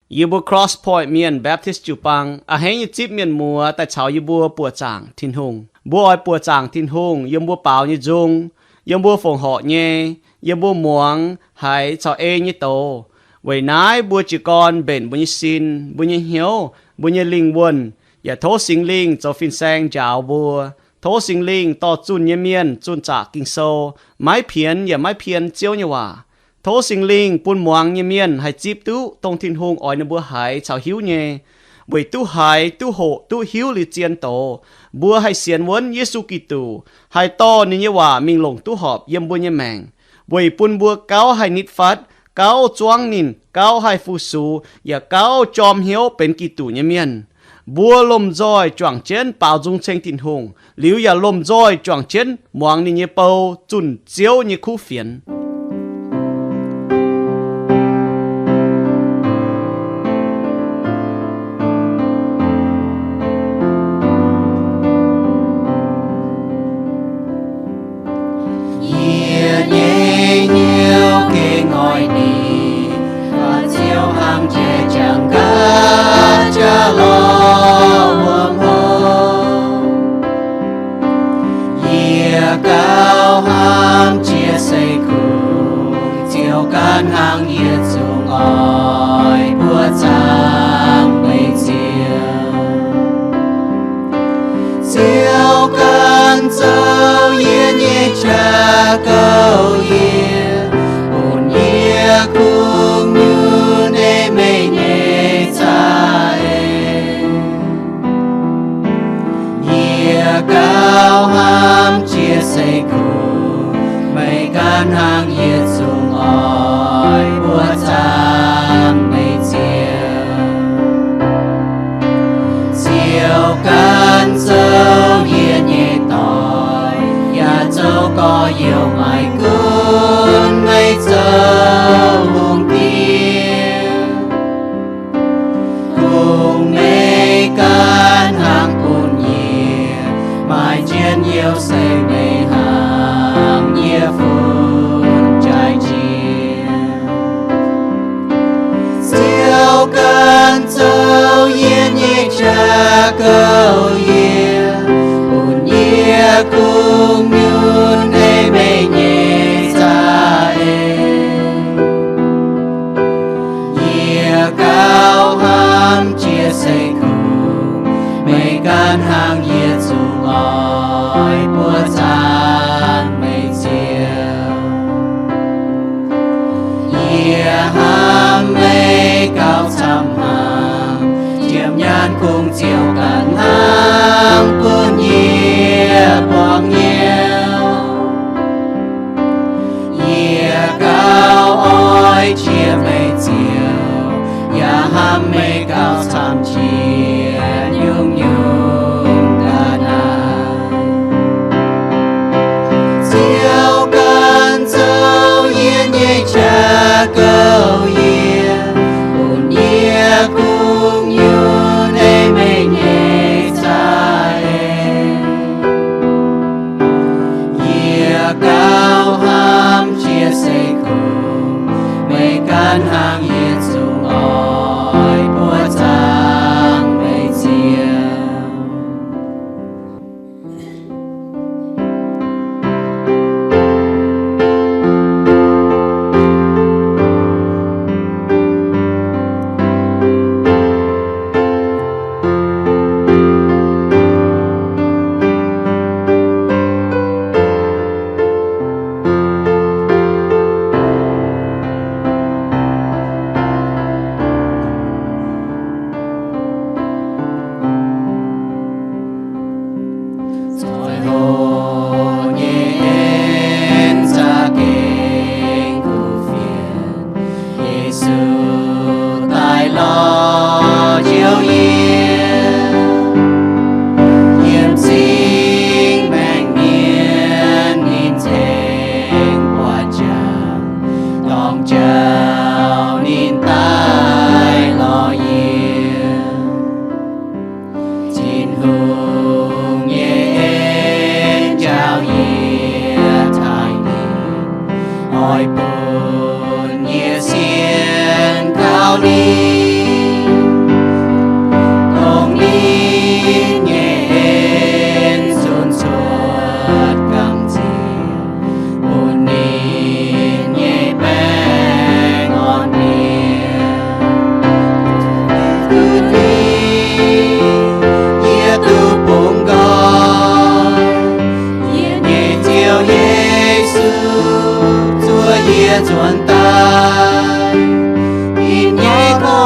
Yie mbuo Cross Point Mienh Baptist jiu-baang a'hneiv nyei zipv mienh muoz daaih caux yie mbuo buoqc zaangc Tin-Hungh. Mbuo oix buoqc zaangc Tin-Hungh yiem mbuo baaux nyei nzung, yiem mbuo fongc horc nyei, yiem mbuo muangx haiz caux ei nyei doz. Weic naaiv mbuo jiez gorn mbenc mbuo nyei sin, mbuo nyei hnyouv, mbuo nyei lingh wuonh, yaac tov Singx Lingh zoux fin-saeng njaaux mbuo. Tov Singx Lingh dorh zunh nyei mienh zunh zaqc Ging-Sou, maiv pienx yaac maiv pien Ziouv nyei waac. Tov Singx Lingh bun muangx nyei mienh haih zipv duqv dongh Tin-Hungh oix ninh mbuo haiz caux hiuv nyei, weic duqv haiz, duqv hoqc, duqv hiuv liuz zien doz, mbuo haih sienx wuonv Yesu Giduc, haih dorh ninh nyei waac mingh longc duqv horpc yiem mbuo nyei maengc, weic bun mbuo gauh haih nitv fatv, gauh zuangv ninh, gauh haih fu-sux, yaac gauh jorm hnyouv benx Giduc nyei mienh. Mbuo lomh nzoih juangc jienv baaux nzung ceng Tin-Hungh, liuz yaac lomh nzoih juangc jienv muangx ninh nyei bou zunh Ziouv nyei kuv fienx. Yie nyei hnyouv gengh oix ninh, baac Ziouv hnangv jiex jangx gaax jaax lorh wuom hlo. Yie gauh hnamv jiex se kungx, Ziouv ganh hnangv yie zungv oix buoqc zaangc meih Ziouv. Ziouv ganh zoux yie nyei jaa-goux yie, bun yie kungx nyunc ei meih nyei za'eix. Yie gauh hnamv jiex se kungx, meih ganh hnangv yie zungv oix buoqc zaangc meih Ziouv. Ziouv ganh zoux yie nyei doic, yaac zoux gorx-youz maaiz gunv meih zoux hungh diex. Kungx meih ganh hnangv bun yie maaih njien-youh se meih hnangv yie fun jaaix jiex. Ziouv ganh zoux yie nyei jaa-goux yie, bun yie kungx nyunc ei meih nyei za'eix. Yie gauh hnamv jiex se kungx, meih ganh hnangv yie zungv oix buoqc zaangc meih Ziouv. Yie hnamv meih gauh camv hnaangx, jiem nyaanh kungx Ziouv ganh hnangv bun yie buangh hnyouv. Yie gauh oix jiex meih Ziouv, yaac hnamv meih gauh camv jiex nyungc-nyungc ga'naaiv. Ziouv ganh zoux yie nyei jaa-goux yie, bun yie kungx nyunc ei meih nyei za'eix. Yie gauh hnamv jiex se kungx, meih ganh hnangv yie zungv oix buoqc zaangc meih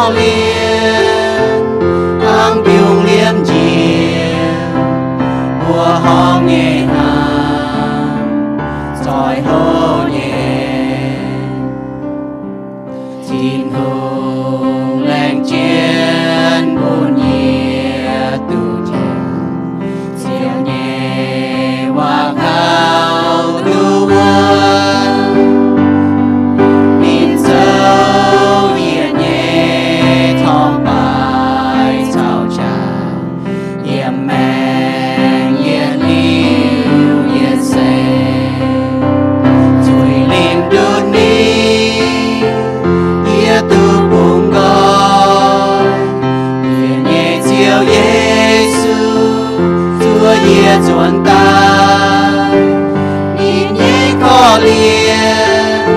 Korv-lienh, hnangv mbiungc liemh njiec, mbuo horngh nyei hnaangx, zoih hlo nyei. Tin-Hungh laengz jienv bun yie duqv njoux Ziouv nyei waac-kaux duqv wuonv. Ninh zoux yie nyei torngv-baaix caux qaqv, yiem maengc yietc liuz yietc seix. Zuiz-lingh nduqc ninh, yie duqv bungx nqoi. Yie nyei Ziouv Yesu, zuov yie nzuonx daaih. Ninh nyei korv-lienh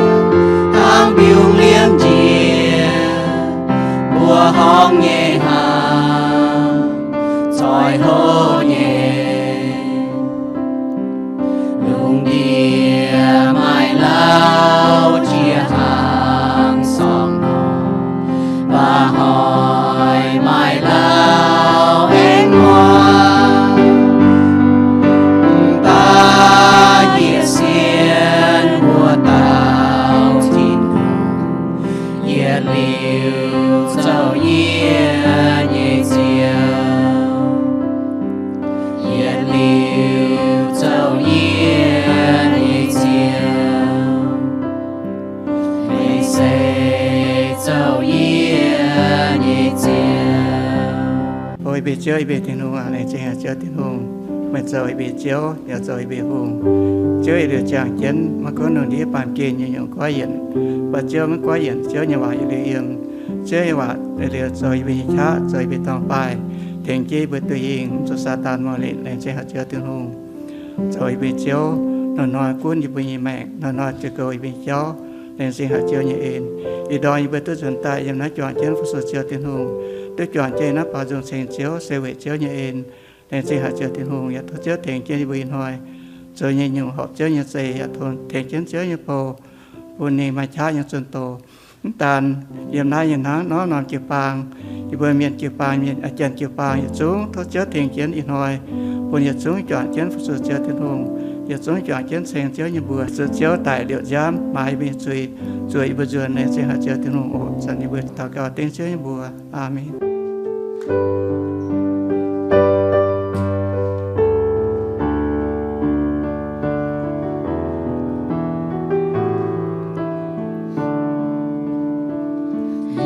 hnangv mbiungc liemh njiec, mbuo horngh nyei hnaangx, zoih hlo nyei. Lungh ndiev maaih lauh jiex hnaangx sorng nor, mba'hnoi maaih lauh aengx muangx. Mv baac yie sienx wuov dauh Tin-Hungh, yietc liuz zoux yie nyei Ziouv. Yietc liuz zoux yie nyei Ziouv, meih se zoux yie nyei Ziouv. O yie mbuo Ziouv, yie mbuo Tin-Hungh aac, laengz zingh haic Ziouv Tin-Hungh, meih zoux yie mbuo Ziouv, yaac zoux yie mbuo Hungh. Ziouv yietc liuz ziangh jienv, maiv gunv lungh ndiev baamh gen nyei nyungc goiv yienc, mv baac Ziouv maiv goiv yienc, Ziouv nyei waac yietc liuz yiem. Ziouv nyei waac yietc liuz zoux yie mbuo nyei qaqv, zoux yie mbuo dorngh baaih, tengx jienv yie mbuo duqv hingh, mv zuqc Saadaan mouz lietc. Laengz zingh haic Ziouv Tin-Hungh, zoux yie mbuo Ziouv, hnoi-hnoi gunv yie mbuo nyei maengc, hnoi-hnoi ziux goux yie mbuo nyei jauv. Laengz zingh haic Ziouv nyei en. Ih ndorm yie mbuo duqv nzuonx daaih yiem naaiv juangc jienv fu-sux Ziouv Tin-Hungh, duqv juangc jienv naaiv baaux nzung ceng Ziouv, se weic Ziouv nyei en. Laengz zingh haic Ziouv Tin-Hungh, yaac tov Ziouv tengx jienv yie mbuo ih hnoi zoux nyei nyungc horpc Ziouv nyei zeix, yaac tov tengx jienv Ziouv nyei bou, bun ninh maaih qaqv nyei zunh doz. Mv daan yiem naaiv nyei hnangv, norm-norm jiu-baang, yie mbuo mienh jiu-baang, mienh, janx jiu-baang yietc zungv tov Ziouv tengx jienv ih hnoi, bun yietc zungv juangc jienv fu-sux Ziouv Tin-Hungh, yietc zungv juangc jienv ceng Ziouv nyei mbuox, zuqc Ziouv daic liouc nziaamv maaiz yie mbuo nyei zuiz, zuoqc yie mbuo nzuonx. Laengz zingh haic Ziouv Tin-Hungh oc. Zanc yie mbuo daux gaux dengv Ziouv nyei mbuox. Aamen.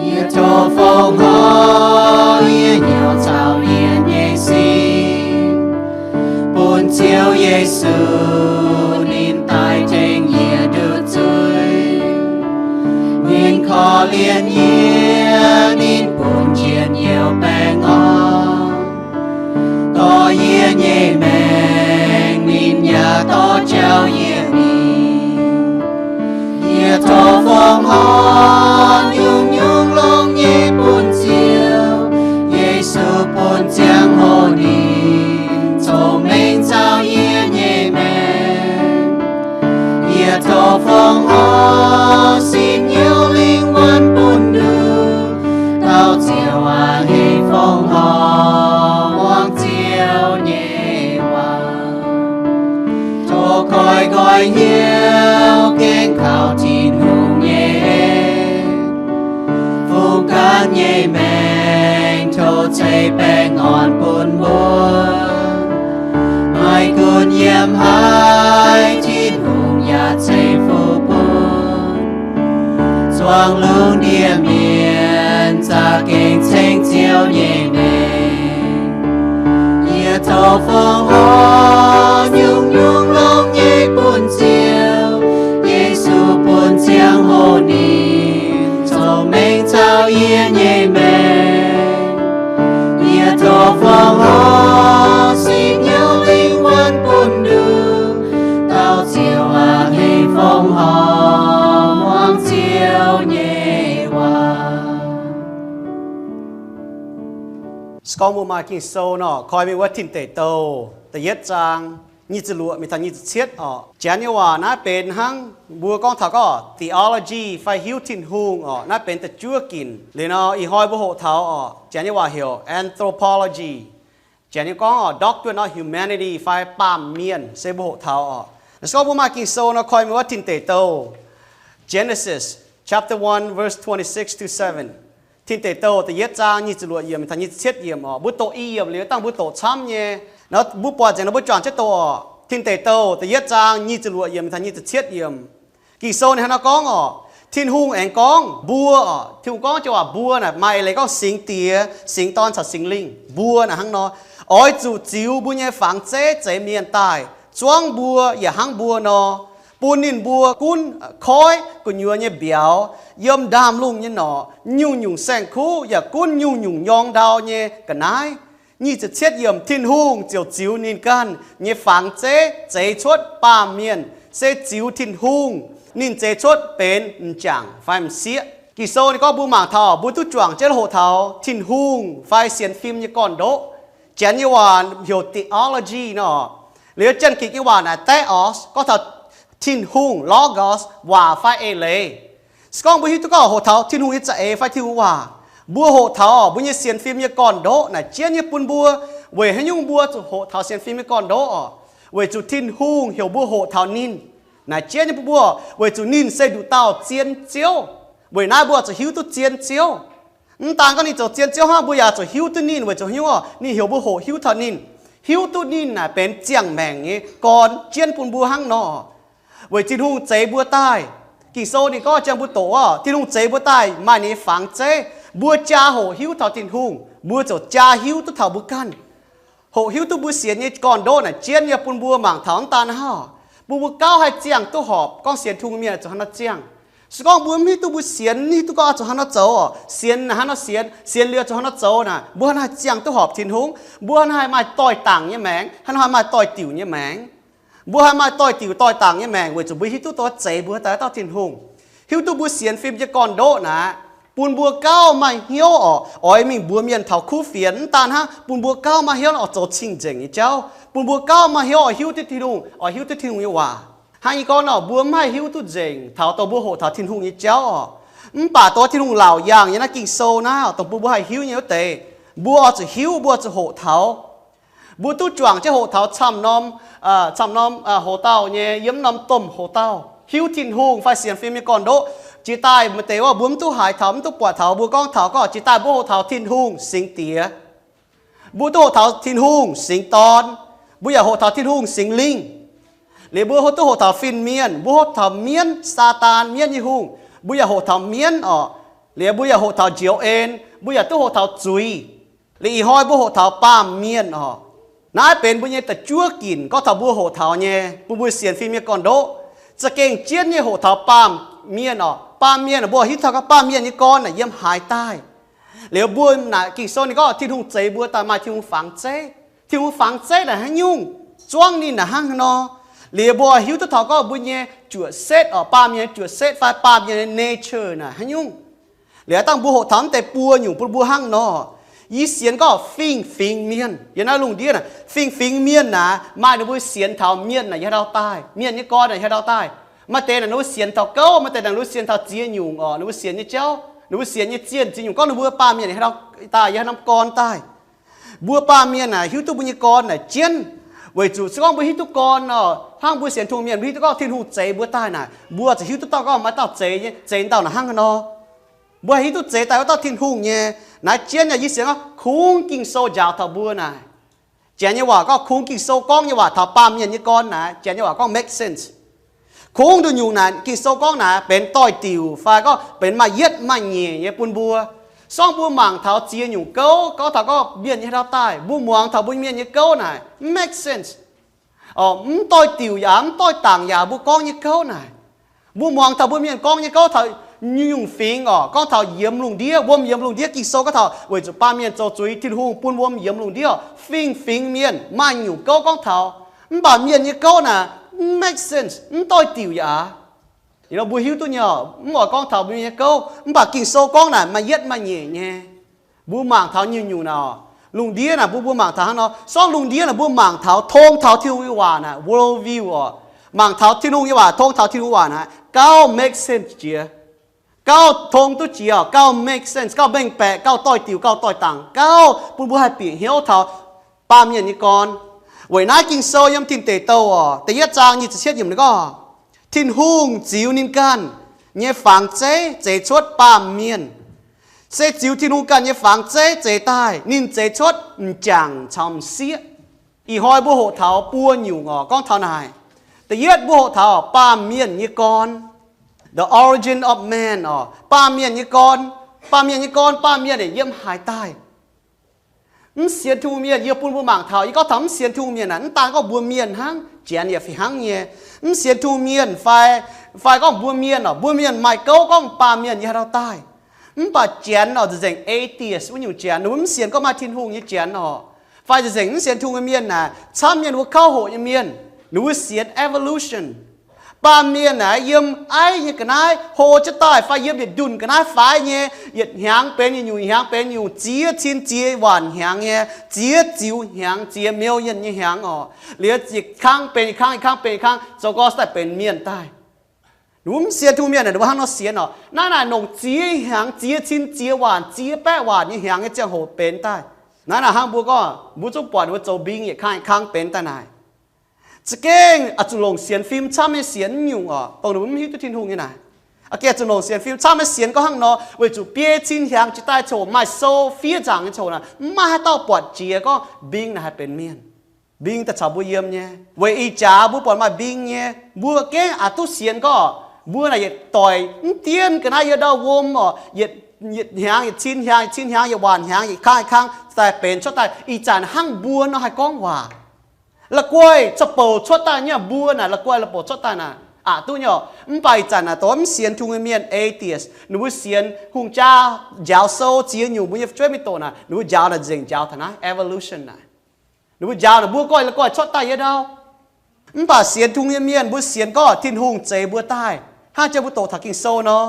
Yie tov fongc horc yie hnyouv caux yie nyei sin, bun Ziouv Yesu ninh daaih tengx yie nduqc zuiz. Ninh korv-lienh yie, ninh bun njien-youh baengh orn. Dorh yie nyei maengc ninh yaac dorh jauv yie mingh. Yie tov fongc horc nyungc-nyungc longx nyei bun Ziouv Yesu, bun ziangh hoc ninh cong-mengh caux yie nyei maengc. Yie tov fongc horc sin hnyouv lingh wuonv bun nduqc. Dauh Ziouv aac, heh fongc horc muangx Ziouv nyei waac. Tov koi nqoi hnyouv gengh kaux Tin-Hungh nyei en. Fungx ganh nyei maengc tov ceix baengh orn bun mbuo. Maiv gunv yiem haaix, Tin-Hungh yaac ceix fuqv bun. Zuangx lungh ndiev mienh za'gengh ceng Ziouv nyei mengh. Yie tov fongc horc nyungc-nyungc longx nyei bun Ziouv Yesu, bun ziangh hoc ninh cong-mengh caux yie nyei maengc. Yie tov fongc horc sin hnyouv lingh wuonv bun nduqc. Dauh Ziouv aac, heh fongc horc muangx Ziouv nyei waac. Se gorngv mbuo maaih Ging-Sou nor, koi mingh wuov Tin Deic Douh da'yietv zaang. nyic ziepc luoqc mingh taux nyic ziepc cietv orqc. Janx nyei waac naaiv benx hnangv mbuo gorngv taux gorngv theology fai hiuv Tin-Hungh orqc. Naaiv benx da'juov ginc. Liuz nor ih hnoi mbuo hoqc taux orqc, Janx nyei waac heuc anthropology. Janx nyei gorngv orqc, doctrine of humanity fai baamh mienh se mbuo hoqc taux orqc. Se gorngv mbuo maaih Ging-Sou nor koi mbuo wuov Tin Deic Douh, Genesis chapter one, verse twenty-six to seven. Tin Deic Douh da'yietv zaang nyic ziepc luoqc yiemc taux nyic ziepc cietv yiemc orqc. Mbuo doqc i yiemc liuz dangh mbuo doqc camv nyei. Nor mbuo buatc nzengc nor mbuo juangc jienv doqc orqc. Tin Deic Douh da'yietv zaang nyic ziepc luoqc yiemc taux nyic ziepc cietv yiemc. Ging-Sou ninh hnangv naaiv gorngv orqc, Tin-Hungh aengx gorngv mbuo orqc. Tin-Hungh gorngv jiex waac mbuo naaic maaih eix leiz gorngv Singx Diex, Singx Dorn caux Singx Lingh. Mbuo naaic hnangv nor, oix zuqc ziux mbuo nyei fangx zeiv zeix mienh daaih, zuangv mbuo yaac hnangv mbuo nor, bun ninh mbuo gunv koiv gu'nyuoz nyei mbiauz, yiem ndaamv-lungh nyei norqc, nyungc-nyungc saeng-kuv yaac gunv nyungc-nyungc nyorng ndau nyei ga'naaiv. Nyic ziepc cietv yiemc, Tin-Hungh ziouc ziux ninh ganh nyei fangx zeiv zeix cuotv baamh mienh, se ziux Tin-Hungh. Ninh zeix cuotv benx m'jangc fai m'sieqv. Ging-Sou ninh gorngv mbuo mangc taux mbuo duqv juangc jienv hoqc taux Tin-Hungh fai sienx fim nyei gorn-ndoqv. Janx nyei waac heuc theology nor. Liuz Janx-Gikc nyei waac naaic theos, gorngv taux Tin-Hungh, logos, waac fai eix leiz. Se gorngv mbuo hiuv duqv gorngv hoqc taux Tin-Hungh nyei za'eix fai Tin-Hungh waac, mbuo hoqc taux mbuo nyei sienx fim nyei gorn-ndoqv naaic jienv nyei bun mbuo. Weic haaix nyungc mbuo zuqc hoqc taux sienx fim nyei gorn-ndoqv orqc? Weic zuqc Tin-Hungh heuc mbuo hoqc taux ninh naaic jienv nyei bun mbuo, weic zuqc ninh se nduqc dauh zien Ziouv. Weic naaiv mbuo zuqc hiuv duqv zien Ziouv. Mv daan gorngv ninh zoux zien Ziouv hnangv, mbuo yaac zuqc hiuv duqv ninh. Weic zuqc haaix nyungc orqc? Ninh heuc mbuo hoqc hiuv taux ninh. Hiuv duqv ninh naaic benx ziangh maengc nyei gorn jienv bun mbuo hnangv nor. Weic Tin-Hungh zeix mbuo daaih. Ging-Sou ninh gorngv jangx mbuo doqc orqc, Tin-Hungh zeix mbuo daaih maaih ninh nyei fangx zeiv. Mbuo jaa hoqc hiuv taux Tin-Hungh, mbuo ziouc jaa hiuv duqv taux mbuo ganh. Hoqc hiuv duqv mbuo sienx nyei gorn-ndoqv naaic jienv nyei bun mbuo mangc taux mv daan hnangv, bun mbuo gauh haih ziangh duqv horpc gorngv sienx Tin-Hungh mienh zuqc hnangv nor ziangh. Se gorngv mbuo mv hiuv duqv mbuo sienx, mv hiuv duqv gorngv zuqc hnangv nor zoux orqc, sienx naaic hnangv nor sienx, sienx liuz zuqc hnangv nor zoux naaic, mbuo hnangv haih ziangh duqv horpc Tin-Hungh? Mbuo hnangv haih maaih doix-dangc nyei maengc? Hnangv haih maaih doix-diuc nyei maengc? Mbuo haih maaih doix-diuc doix-dangc nyei maengc weic zuqc mbuo hiuv duqv duqv zeix mbuo daaih dauh Tin-Hungh, hiuv duqv mbuo sienx fim nyei gorn-ndoqv naaic, bun mbuo gauh maaih hnyouv orqc, oix mingh mbuox mienh taux kuv fienx. Mv daan hnangv, bun mbuo gauh maaih hnyouv oix zoux cing-nzengc nyei jauv, bun mbuo gauh maaih hnyouv oix hiuv duqv Tin-Hungh, oix hiuv duqv Tin-Hungh nyei waac. Hnangv nyei gorngv nor, mbuo mv haih hiuv duqv nzengc taux dongh mbuo hoqc taux Tin-Hungh nyei jauv orqc. Mv baac dongh Tin-Hungh laauc yaangh nyei naaiv Ging-Sou naaiv, dongh bun mbuo haih hiuv nyei wuov deix, mbuo oix zuqc hiuv, mbuo oix zuqc hoqc taux. Mbuo duqv juangc jienv hoqc taux camv norm, camv norm hoc-dauh nyei, yiem norm domh hoc-dauh hiuv Tin-Hungh fai sienx fim nyei gorn-ndoqv. Jiex daaih maaih deix wuov mbuo mv duqv haiz taux, mv duqv buatc taux, mbuo gorngv taux gorngv jiex daaih mbuo hoqc taux Tin-Hungh Singx Diex, mbuo duqv hoqc taux Tin-Hungh Singx Dorn, mbuo yaac hoqc taux Tin-Hungh Singx Lingh. Liuz mbuo duqv hoqc taux fin-mienh, mbuo hoqc taux mienv, Saadaan, mienv nyei hungh. Mbuo yaac hoqc taux mienv orqc. Liuz mbuo yaac hoqc taux njoux en, mbuo yaac duqv hoqc taux zuiz. Liuz ih hnoi mbuo hoqc taux baamh mienh orqc. Naaiv benx mbuo nyei da'juov ginc gorngv taux mbuo hoqc taux nyei, bun mbuo sienx fim nyei gorn-ndoqv. Za'gengh jienv nyei hoqc taux baamh mienh orqc. Baamh mienh, mbuo hiuv taux gorngv baamh mienh nyei gorn naaic yiem haaix daaih. Liuz mbuo naaic Ging-Sou ninh gorngv Tin-Hungh zeix mbuo daaih maaih Tin-Hungh fangx zeiv. Tin-Hungh fangx zeiv naaic haaix nyungc? Zuangv ninh naaic hnangv nor. Liuz mbuo hiuv duqv taux gorngv mbuo nyei juoqc setv orqc, baamh mienh juoqc setv fai baamh mienh nyei nature naaic haaix nyungc. Liuz dangh mbuo hoqc taux mv deix buo nyungc bun mbuo hnangv nor. Yie sienx gorngv fingx-fingx mienh yiem naaiv lungh ndiev naaic, fingx-fingx mienh naaic maaih ninh mbuo sienx taux mienh naaic yiem haaix ndau daaih, mienh nyei gorn naaic yiem haaix ndau daaih. Maaih deix naaic ninh mbuo sienx taux gouv, maaih deix naaic ninh mbuo sienx taux ziex nyungc orqc, ninh mbuo sienx nyei jauv, ninh mbuo sienx nyei zienh ziex nyungc, gorngv ninh mbuo baamh mienh yiem haaix ndau daaih, yiem haaix norm gorn daaih. Mbuo baamh mienh naaic hiuv duqv mbuo nyei gorn naaic jienv, weic zuqc se gorngv mbuo hiuv duqv gorn orqc, hnangv mbuo sienx Tin-Hungh mienh, mbuo hiuv duqv gorngv Tin-Hungh zeix mbuo daaih naaic, mbuo zuqc hiuv duqv dauh gorngv maaih dauh zeix nyei, zeix dauh naaic hnangv haaix nor. Mbuo haih hiuv duqv zeix daaih wuov dauh Tin-Hungh nyei. Naaiv jienv nyei yie sienx gorngv kungx Ging-Sou njaaux taux mbuo naaic. Janx nyei waac gorngv kungx Ging-Sou gorngv nyei waac taux baamh mienh nyei gorn naaic, Janx nyei waac gorngv make sense. Kungx nduqc nyungc naaic Ging-Sou gorngv naaic benx doix-diuc fai gorngv benx maaih yietv maaih nyeic nyei bun mbuo. Se gorngv mbuo mangc taux ziex nyungc gouv, gorngv taux gorngv mienh yiem haaix ndau daaih, mbuo muangx taux mbuo mienh nyei gouv naaic mv make sense. Mv doix-diuc yaac mv doix-dangc yaac mbuo gorngv nyei gouv naaic. Mbuo muangx taux mbuo mienh gorngv nyei gouv taux nyungc-nyungc fingx orqc, gorngv taux yiem lungh ndiev, wuom yiem lungh ndiev, Ging-Sou gorngv taux weic zuqc baamh mienh zoux zuiz, Tin-Hungh bun wuom yiem lungh ndiev orqc. Fingx-fingx mienh maaih nyungc gouv gorngv taux, mv baac mienh nyei gouv naaic mv make sense, mv doix-diuc yaac aqv. Mbuo hiuv duqv nyei orqc, mv oix gorngv taux mbuo nyei gouv, mv baac Ging-Sou gorngv naaic maaih yietv maaih nyeic nyei. Mbuo mangc taux nyungc-nyungc naaic orqc, Lungh ndiev naaic mbuo, mbuo mangc taux hnangv nor, sorng lungh ndiev naaic mbuo mangc taux, tong taux Tin-Hungh nyei waac naaic, world view orqc, mangc taux Tin-Hungh nyei waac, tong taux Tin-Hungh waac naaic, gauh make sense jiex. Gauh tong duqv jiex orqc, gauh make sense, gauh mengh baeqc, gauh doix-diuc, gauh doix-dangc, gauh bun mbuo haih bieqc hnyouv taux baamh mienh nyei gorn. Weic naaiv Ging-Sou yiem Tin Deic Douh orqc, da'yietv zaang nyic ziepc cietv yiemc gorngv, Tin-Hungh ziux ninh ganh nyei fangx zeiv zeix cuotv baamh mienh. Se ziux Tin-Hungh ganh nyei fangx zeiv zeix daaih, ninh zeix cuotv m'jangc caux m'sieqv. Ih hnoi mbuo hoqc taux buo nyungc orqc, gorngv taux naaic. Da'yietv mbuo hoqc taux baamh mienh nyei gorn, the origin of man orqc, baamh mienh nyei gorn. Baamh mienh nyei gorn, baamh mienh yiem haaix daaih? Mv sienx Tin-Hungh mienh, yie bun mbuo mangc taux, yie gorngv taux mv sienx Tin-Hungh mienh naaic, mv daan gorngv mbuo mienh hnangv, janx yaac fih hnangv nyei. Mv sienx Tin-Hungh mienh fai, fai gorngv mbuo mienh orqc, mbuo mienh maaih gouv gorngv baamh mienh yiem haaix dauh daaih. Mv baac janx orqc, nzengc atheist wuov nyungc janx, ninh mbuo mv sienx gorngv maaih Tin-Hungh nyei janx orqc, fai nzengc mv sienx Tin-Hungh nyei mienh naaic, camv mienh wuov kauv hoqc nyei mienh, ninh mbuo sienx evolution. Baamh mienh naaic yiem aiv nyei ga'naaiv hlo jienv daaih fai yiem yietc ndunh ga'naaiv faix nyei, yietc hnyangx benx yietc nyungc, hnyangx benx nyungc, ziex cin ziex waanc hnyangx nyei, ziex ziux hnyangx, ziex million nyei hnyangx orqc. Liuz yietc kangv benx yietc kangv, yietc kangv benx yietc kangv, zoux gau daaih benx mienh daaih. Ninh mbuo mv sienx Tin-Hungh mienh naaic, ninh mbuo hnangv nor sienx orqc. Naaiv naaic longc ziex hnyangx, ziex cin ziex waanc, ziex baeqv waanc nyei hnyangx nyei ziangh hoc benx daaih. Naaiv naaic hnangv mbuo gorngv mbuo zungv buatc ninh mbuo zoux mbing yietc kangv yietc kangv benx daaih naaic. Za'gengh oix zuqc longc sienx fim camv nyei sienx nyungc orqc, dongh ninh mbuo mv hiuv duqv Tin-Hungh nyei naaic. Oix zuqc longc sienx fim camv nyei sienx gorngv hnangv nor, weic zuqc biei cin hnyangx jiex daaih coc maaih sou fiev nzaangc nyei coc naaic, mv maaih haaix dauh buatc jiex gorngv mbing naaic haih benx mienh. Mbing daaih caux mbuo yiem nyei. Weic ih jaax mbuo buatc maaih mbing nyei, mbuo gengh aqc duqv sienx gorngv mbuo naaic yietc doic mv dienv ga'naaiv yiem ndau wuom orqc, yietc, yietc hnyangx yietc cin hnyangx, yietc cin hnyangx yietc waanc hnyangx, yietc kangv yietc kangv daaih benx cuotv daaih. Ih zanc hnangv mbuo nor haih gorngv waac. La'guaih za'bouc cuotv daaih nyei, mbuo naaic la'guaih la'bouc cuotv daaih naaic aqc duqv nyei orqc. Mv baac ih zanc naaic dongh mv sienx Tin-Hungh nyei mienh, atheist, ninh mbuo sienx hungh jaa, njaaux sou ziex nyungc mbuo nyei fu'jueiv mingh doqc naaic, ninh mbuo njaaux naaic nzengc njaaux taux naaiv evolution naaic. Ninh mbuo njaaux naaic mbuo goiv la'guaih cuotv daaih yiem ndau. Mv baac sienx Tin-Hungh nyei mienh mbuo sienx gorngv Tin-Hungh zeix mbuo daaih, hnangv jien mbuo doqc taux Ging-Sou nor.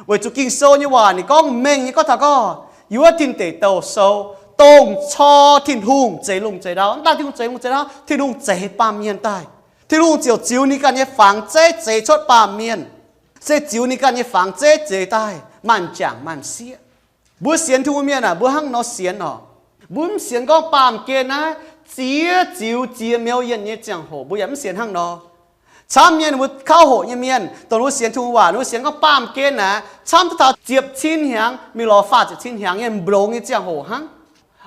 Weic zuqc Ging-Sou nyei waac ninh gorngv mengh nyei gorngv taux gorngv, yiem wuov Tin Deic Douh Sou, dongh cor Tin-Hungh zeix lungh zeix ndau. Mv daan Tin-Hungh zeix lungh zeix ndau, Tin-Hungh zeix baamh mienh daaih. Tin-Hungh ziouc ziux ninh ganh nyei fangx zeiv zeix cuotv baamh mienh. Se ziux ninh ganh nyei fangx zeiv zeix daaih maaih m'jangc maaih m'sieqv. Mbuo sienx Tin-Hungh mienh aah, mbuo hnangv nor sienx orqc. Mbuo mv sienx gorngv baamh gen naaiv ziex ziux ziex million nyei ziangh hoc, mbuo yaac mv sienx hnangv nor. Camv mienh mbuo kauv hoqc nyei mienh, dongh mbuo sienx Tin-Hungh waac, mbuo sienx gorngv baamh gen naaiv camv duqv taux ziepc cin hnyangx mingh lorz faah ziepc cin hnyangx nyei mbu'ndongx nyei ziangh hoc hnangv.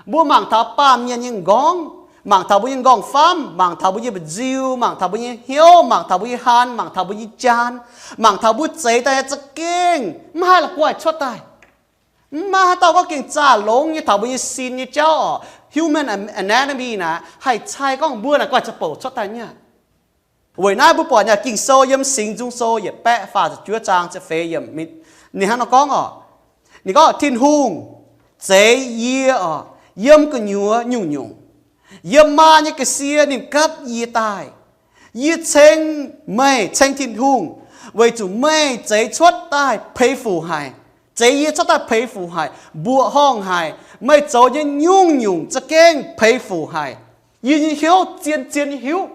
Mbuo mangc taux baamh mienh nyei m'nqorngv, mangc taux mbuo nyei m'nqorngv-famv, mangc taux mbuo nyei mba'nziu, mangc taux mbuo nyei hnyouv, mangc taux mbuo nyei haan, mangc taux mbuo nyei jaan, mangc taux mbuo zeix daaih za'gengh mv haih la'guaih cuotv daaih. Mv maaih haaix dauh gorngv gengh zaah longx nyei taux mbuo nyei sin nyei jauv orqc, human anatomy naaic haih cai gorngv mbuo naaic guaih za'bouc cuotv daaih nyei aqv. Weic naaiv mbuo buatc nyei Ging-Sou yiem Singx Nzung Sou yietc baeqv faah ziepc juov zaang ziepc feix yiemc, ninh hnangv nor gorngv orqc. Ninh gorngv, Tin-Hungh zeix yie orqc, yiem gu'nyuoz nyungc-nyungc. Yiem maa nyei ga'sie ninh gapv yie daaih. Yie ceng meih ceng Tin-Hungh, weic zuqc meih zeix cuotv daaih peix fuc haic. Zeix yie cuotv daaih peix fuc haic, mbuoqc horngh haic. Meih zoux nyei nyungc-nyungc za'gengh peix fuc haic. Yie nyei hnyouv zien-zien nyei hiuv.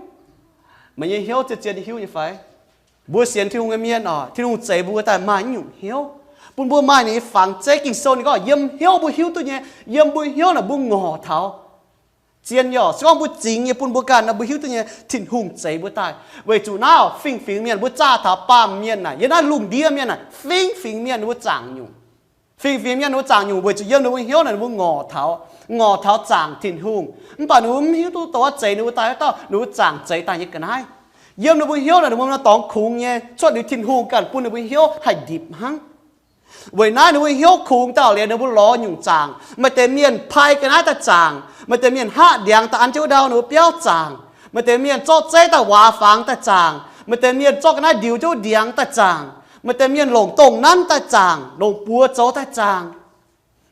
Meih nyei hnyouv zien-zien nyei hiuv nyei fai? Mbuo sienx Tin-Hungh nyei mienh orqc, Tin-Hungh zeix mbuo daaih maaih nyungc hnyouv, bun mbuo maaih ninh nyei fangx zeiv. Ging-Sou ninh gorngv yiem hnyouv mbuo hiuv duqv nyei. Yiem mbuo hnyouv naaic mbuo ngorc taux zien nyei orqc. Se gorngv mbuo zingx nyei bun mbuo ganh nor, mbuo hiuv duqv nyei Tin-Hungh zeix mbuo daaih. Weic zuqc naaiv fingx-fingx mienh mbuo zaah taux baamh mienh naaic, yiem naaiv lungh ndiev mienh naaic, fingx-fingx mienh ninh mbuo zaangc nyungc. Fingx-fingx mienh ninh mbuo zaangc nyungc weic zuqc yiem ninh mbuo hnyouv naaic ninh mbuo ngorc taux, ngorc taux zaangc Tin-Hungh. Mv baac ninh mbuo mv hiuv duqv dongh wuov zeix ninh mbuo daaih wuov dauh, ninh mbuo zaangc zeix daaih nyei ga'naaiv. Yiem ninh mbuo hnyouv naaic ninh mbuo nor dorngx kungx nyei, cuotv liuz Tin-Hungh ganh bun ninh mbuo hnyouv haih ndipc hnangv. Weic naaiv ninh mbuo hnyouv kungx dauh liuz ninh mbuo lorz nyungc zaangc. Maaih deix mienh pai ga'naaiv daaih zaangc. Maaih deix mienh hngaqv ndiangx daaih an jienv wuov ndau ninh mbuo biauv zaangc. Maaih deix mienh zorqv zeiv daaih waac fangx daaih zaangc. Maaih deix mienh zorqv ga'naaiv ndiux jienv wuov ndiangx daaih zaangc. Maaih deix mienh longc dongh nanv daaih zaangc, longc buoz zoux daaih zaangc.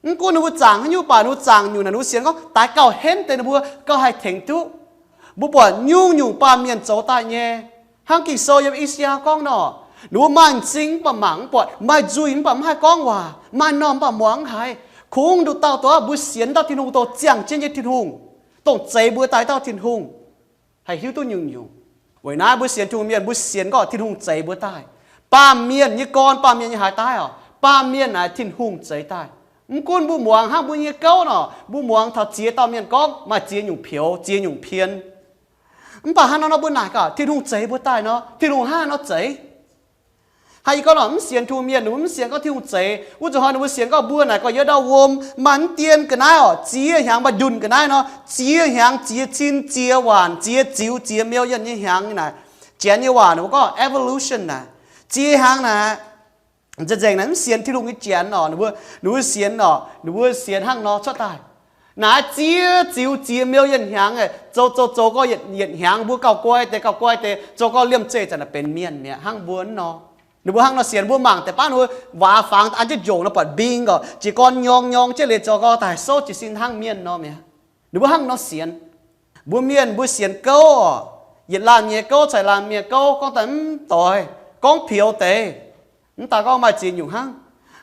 Mv gunv ninh mbuo zaangc haaix nyungc, mv baac ninh mbuo zaangc nyungc naaic ninh mbuo sienx gorngv daaix gauh henv deix ninh mbuo gauh haih tengx duqv. Mbuo buatc nyungc-nyungc baamh mienh zoux daaih nyei. Hnangv Ging-Sou yiem I^saa^yaa gorngv nor, ninh mbuo maaih m'zing mv baac mangc mv buatc, maaih nzuih mv baac mv haih gorngv waac, maaih m'normh mv baac muangx mv haiz. Kungx nduqc dauh dongh mbuo sienx dauh Tin-Hungh, dongh ziangh jienv nyei Tin-Hungh, dongh zeix mbuo daaih dauh Tin-Hungh, haih hiuv duqv nyungc-nyungc. Weic naaiv mbuo sienx Tin-Hungh mienh, mbuo sienx gorngv Tin-Hungh zeix mbuo daaih. Baamh mienh nyei gorn, baamh mienh nyei haaix daaih oc, baamh mienh naaic Tin-Hungh zeix daaih. Mv gunv mbuo muangx hnangv mbuo nyei gouv nor, mbuo muangx taux ziex dauh mienh gorngv maaih ziex nyungc peux, ziex nyungc pien. Mv baac hnangv nor nor mbuo naaic gaax, Tin-Hungh zeix mbuo daaih nor, Tin-Hungh hnangv haaix nor zeix? Haaix, yie gorngv nor, mv sienx Tin-Hungh mienh ninh mbuo mv sienx gorngv Tin-Hungh zeix. Wuov zuqc hnoi ninh mbuo sienx gorngv mbuo naaic gorngv yiem ndau wuom maaih mv dien ga'naaiv oc, ziex hnyangx maaih ndunh ga'naaiv nor, ziex hnyangx ziex cin ziex waanc ziex ziux ziex million nyei hnyangx naaic. Janx nyei waac ninh mbuo gorngv evolution naaic, ziex hnyangx naaic. Nzengc-nzengc naaic mv sienx Tin-Hungh nyei janx oc, ninh mbuo, ninh mbuo sienx oc, ninh mbuo sienx hnangv nor cuotv daaih. Naaiv ziex ziux ziex million hnyangx, zoux zoux zoux gorngv yietc hnyangx mbuo gauh guai deix, gauh guai deix, zoux gorngv liemh zeih zanc naaic benx mienh mi'aqv hnangv mbuo nor. Ninh mbuo hnangv nor sienx, mbuo mangc deix baav ninh mbuo waac fangx an jienv njongc nor buatc mbing oc, jiez gorn nyorng nyorng jienv liuz zoux gorngv daaih souv jiez sin hnangv mienh nor mi'aqv. Ninh mbuo hnangv nor sienx. Mbuo mienh mbuo sienx gouv oc, yietc laanh mienh gouv caux laanh mienh gouv gorngv daaih mv doix, gorngv peux deix. Mv daaih gorngv maaih ziex nyungc hnangv.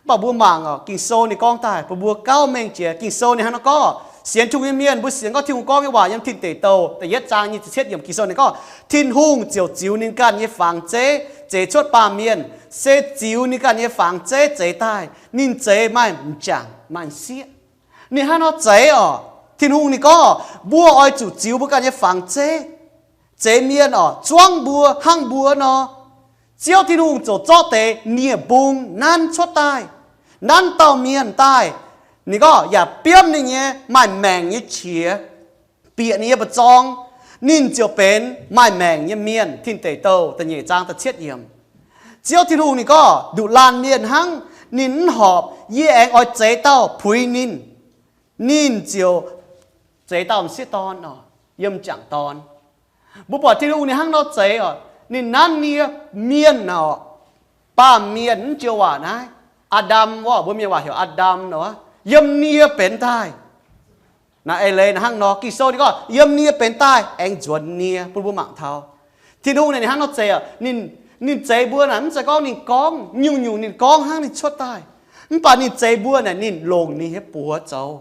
Mv baac mbuo mangc oc, Ging-Sou ninh gorngv daaih bun mbuo gauh mengh jiex. Ging-Sou ninh hnangv nor gorngv, sienx Tin-Hungh nyei mienh, mbuo sienx gorngv Tin-Hungh gorngv nyei waac yiem Tin Deic Douh da'yietv zaang nyic ziepc cietv yiemc, Ging-Sou ninh gorngv, Tin-Hungh ziouc ziux ninh ganh nyei fangx zeiv zeix cuotv baamh mienh, se ziux ninh ganh nyei fangx zeiv zeix daaih. Ninh zeix maaih m'jangc maaih m'sieqv. Ninh hnangv nor zeix oc. Tin-Hungh ninh gorngv, mbuo oix zuqc ziux mbuo ganh nyei fangx zeiv, zeix mienh oc, zuangv mbuo hnangv mbuo nor. Ziouv Tin-Hungh ziouc zorqv deix nie-mbung nanv cuotv daaih, nanv dauh mienh daaih. Ninh gorngv yaac biomv ninh nyei maaih maengc nyei qiex, bieqc ninh nyei mba'zorng, ninh ziouc benx maaih maengc nyei mienh. Tin Deic Douh da'nyeic zaang da'cietv yiemc. Ziouv Tin-Hungh ninh gorngv, nduqc laanh mienh hnangv, ninh mv horpc, yie aengx oix zeix dauh puix ninh. Ninh ziouc zeix dauh m'sieqv dorn oc, yiem m'jangc dorn. Mbuo buatc Tin-Hungh ninh hnangv nor zeix oc. Ninh nanv nie mienh oc, baamh mienh, mv joux waac naaiv, Aa^ndam, wuov mbuo mienh waac heuc Aa^ndam nor, yiem nie benx daaih. Naaiv eix leiz naaiv hnangv nor, Ging-Sou ninh gorngv yiem nie benx daaih aengx nzuonx nie bun mbuo mangc taux. Tin-Hungh naaic ninh hnangv nor zeix oc. Ninh, ninh zeix mbuo naaic mv zeiz gorngv ninh gorngv nyungc-nyungc ninh gorngv hnangv ninh cuotv daaih. Mv baac ninh zeix mbuo naaic ninh longc ninh nyei buoz zoux.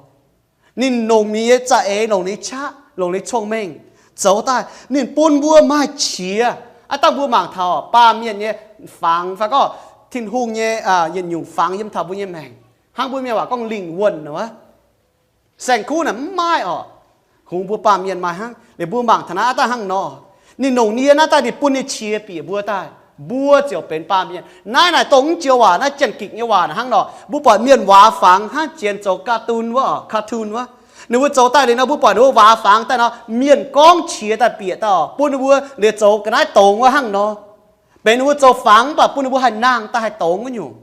Ninh longc ninh nyei za'eix, longc ninh nyei qaqv, longc ninh nyei cong-mengh zoux daaih. Ninh bun mbuo maaih qiex. Aav dangh mbuo mangc taux baamh mienh nyei fangx fai gorngv Tin-Hungh nyei yietc nyungc fangx yiem taux mbuo nyei maengc, hnangv mbuo mienh waac gorngv lingh wuonh nor, saeng-kuv naaic mv maaih oc. Kungx mbuo baamh mienh maaih hnangv. Liuz mbuo mangc taux naaiv aav dangh hnangv nor, ninh longc nie naaiv daaih ninh bun ninh qiex bieqc mbuo daaih, mbuo ziouc benx baamh mienh. Naaiv naaic dongh mv joux waac, naaiv Janx-Gikc nyei waac hnangv nor. Mbuo buatc mienh waac fangx hnangv janx zoux cartoon wuov, cartoon wuov. Ninh mbuo zoux daaih liuz nor, mbuo buatc ninh mbuo waac fangx daaih nor, mienh gorngv qiex daaih bieqc daaih oc, bun ninh mbuo liuz zoux ga'naaiv dongz wuov hnangv nor. Benx ninh mbuo zoux fangx mv baac bun ninh mbuo haih nangh daaih haih dongz wuov nyungc.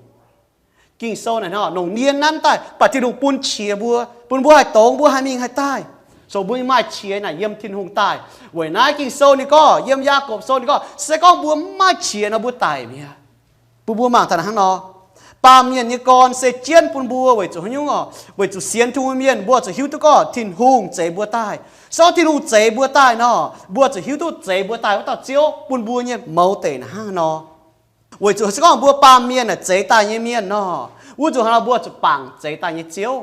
Ging-Sou naaic hnangv, longc nie nanv daaih, baac Tin-Hungh bun qiex mbuo, bun mbuo haih dongz, mbuo haih mingh haih daaih. So mbuo maaih qiex naaic yiem Tin-Hungh daaih. Weic naaiv Ging-Sou ninh gorngv, yiem Yaagorpc Sou ninh gorngv, se gorngv mbuo mv maaih qiex nor mbuo daic mi'aqv. Bun mbuo mangc taux naaic hnangv nor, baamh mienh nyei gorn se jienv bun mbuo weic zuqc haaix nyungc oc? Weic zuqc sienx Tin-Hungh mienh mbuo zuqc hiuv duqv gorngv Tin-Hungh zeix mbuo daaih. Se gorngv Tin-Hungh zeix mbuo daaih nor, mbuo zuqc hiuv duqv zeix mbuo daaih wuov dauh Ziouv bun mbuo nyei mouz deic naaic hnangv nor. Weic zuqc se gorngv mbuo baamh mienh naaic zeix daaih nyei mienh nor, wuov nzunc hnangv nor mbuo zuqc bangc zeix daaih nyei Ziouv.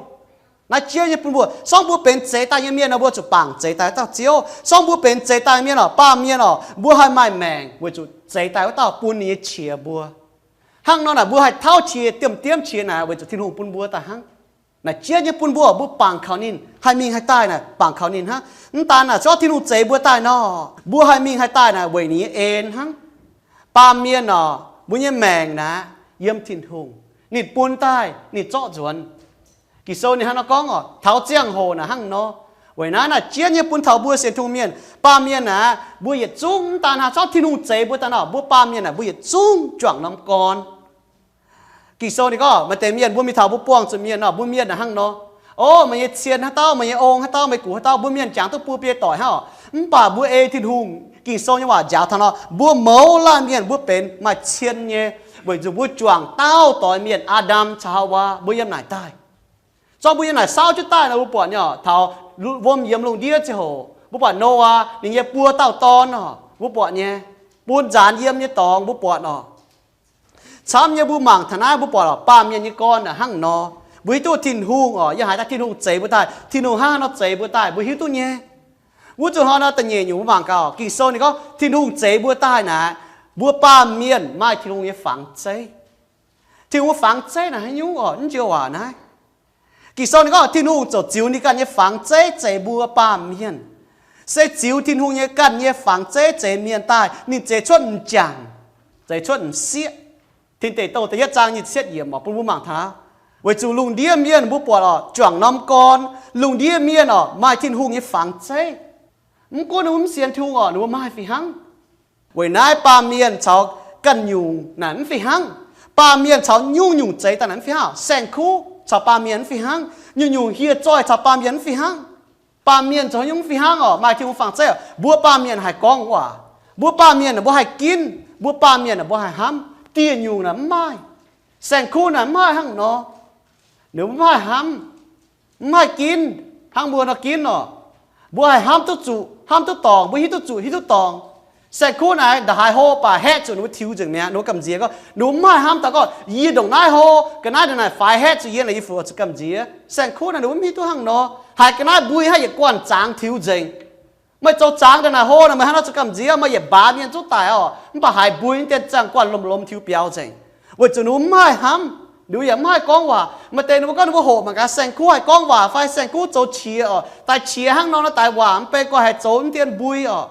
Naaiv jiex nyei bun mbuo, se gorngv mbuo benx zeix daaih nyei mienh nor, mbuo zuqc bangc zeix daaih dauh Ziouv. Se gorngv mbuo benx zeix daaih nyei mienh oc, baamh mienh oc, mbuo haih maaih maengc weic zuqc zeix daaih wuov dauh bun ninh nyei qiex mbuo. Hnangv nor naaic mbuo haih tauv qiex, diemv-diemv qiex naaic weic zuqc Tin-Hungh bun mbuo daaih hnangv. Naaic jiex nyei bun mbuo, mbuo bangc kaux ninh, haih mingh haih daaih naaic bangc kaux ninh hnangv. Mv daan naaic, se gorngv Tin-Hungh zeix mbuo daaih nor, mbuo haih mingh haih daaih naaic weic ninh nyei en hnangv. Baamh mienh oc, mbuo nyei maengc naaic yiem Tin-Hungh. Ninh bun daaih, ninh zorqv nzuonx. Ging-Sou ninh hnangv nor gorngv oc, taux ziangh hoc naaic hnangv nor. Weic naaiv naaic jiex nyei bun taux mbuo sienx Tin-Hungh mienh, baamh mienh naaic, mbuo yietc zungv mv daan hnangv, se gorngv Tin-Hungh zeix mbuo daaih nor, mbuo baamh mienh naaic mbuo yietc zungv juangc norm gorn. Ging-Sou ninh gorngv maaih deix mienh, mbuo mingh taux mbuo buangh zuqc mienh nor, mbuo mienh naaic hnangv nor, o, meih nyei cien haaix dauh, meih nyei ong haaix dauh, meih gux haaix dauh, mbuo mienh jangx duqv buo biei doic hnangv oc. Mv baac mbuo ei Tin-Hungh, Ging-Sou nyei waac njaaux taux nor, mbuo mouz laanh mienh mbuo benx maaih cien nyei, weic zuqc mbuo juangc dauh doix mienh, Aa^ndam caux Haawaa, mbuo yiem naaic daaih. Se gorngv mbuo yiem naaic saauv jienv daaih nor, mbuo buatc nyei oc, taux wuom yiemx lungh ndiev ziangh hoc, mbuo buatc Noyaa ninh nyei buo dauh dorn oc, mbuo buatc nyei, bun nzaanx yiem nyei dorngx mbuo buatc oc. Camv nyei mbuo mangc taux naaiv mbuo buatc oc, baamh mienh nyei gorn naaic hnangv nor. Mbuo hiuv duqv Tin-Hungh oc, yiem haaix dauh Tin-Hungh zeix mbuo daaih, Tin-Hungh hnangv haaix nor zeix mbuo daaih, mbuo hiuv duqv nyei. Wuov zuqc hnoi nor da'nyeic nyungc mbuo mangc gaax, Ging-Sou ninh gorngv Tin-Hungh zeix mbuo daaih naaic, mbuo baamh mienh maaih Tin-Hungh nyei fangx zeiv. Tin-Hungh fangx zeiv naaic haaix nyungc oc? Mv njoux waac naaiv. Ging-Sou ninh gorngv Tin-Hungh ziouc ziux ninh ganh nyei fangx zeiv zeix mbuo baamh mienh. Se ziux Tin-Hungh nyei ganh nyei fangx zeiv zeix mienh daaih, ninh zeix cuotv m'jangc, zeix cuotv m'sieqv. Tin Deic Douh da'yietv zaang nyic ziepc yietv yiemc oc, bun mbuo mangc taux, weic zuqc lungh ndiev mienh mbuo buatc oc, juangc norm gorn, lungh ndiev mienh oc maaih Tin-Hungh nyei fangx zeiv. Mv gunv ninh mbuo mv sienx Tin-Hungh oc, ninh mbuo maaih fih hnangv. Weic naaiv baamh mienh caux ganh nyungc naaic mv fih hnangv. Baamh mienh caux nyungc-nyungc zeix daaih naaic mv fih hnangv. Saeng-kuv caux baamh mienh mv fih hnangv. Nyungc-nyungc hieh zoih caux baamh mienh mv fih hnangv. Baamh mienh zoux nyungc mv fih hnangv oc, maaih Tin-Hungh fangx zeiv oc, mbuo baamh mienh haih gorngv waac, mbuo baamh mienh mbuo haih ginv, mbuo baamh mienh mbuo haih hnamv. Dieh nyungc naaic mv maaih. Saeng-kuv naaic mv maaih hnangv nor. Ninh mbuo mv haih hnamv, mv haih ginv hnangv mbuo nor ginv oc. Mbuo haih hnamv duqv zuqc, hnamv duqv dorngc, mbuo hiuv duqv zuqc, hiuv duqv dorngc. Saeng-kuv naaic ndongc haaix hlo baac haeqv zuqc ninh mbuo tiux nzengc mi'aqv. Ninh mbuo gamh nziex gorngv, ninh mbuo mv haih hnamv daaih gorngv, yie ndongc naaiv hlo, ga'naaiv ndongc naaic faix haeqv zuqc yie naaic, yie fu zuqc gamh nziex. Saeng-kuv naaic ninh mbuo mv hiuv duqv hnangv nor. Haiz ga'naaiv mbui haih yietc guanh zaangz tiux nzengc. Meih zoux zaangz ndongc naaic hlo naaic, meih hnangv nor zuqc gamh nziex, meih yietc mbaaz mienh zuqv daic oc. Mv baac haiz mbui deix zaangh guanh lomh-lomh tiux biaux nzengc, weic zuqc ninh mbuo mv haih hnamv, ninh mbuo yaac mv haih gorngv waac. Maaih deix ninh mbuo gorngv ninh mbuo hoqc mangc gaax saeng-kuv haih gorngv waac fai saeng-kuv zoux qiex oc, daaih qiex hnangv nor nor daaih waac mv bei gorx haiz zoux mv dien mbui oc.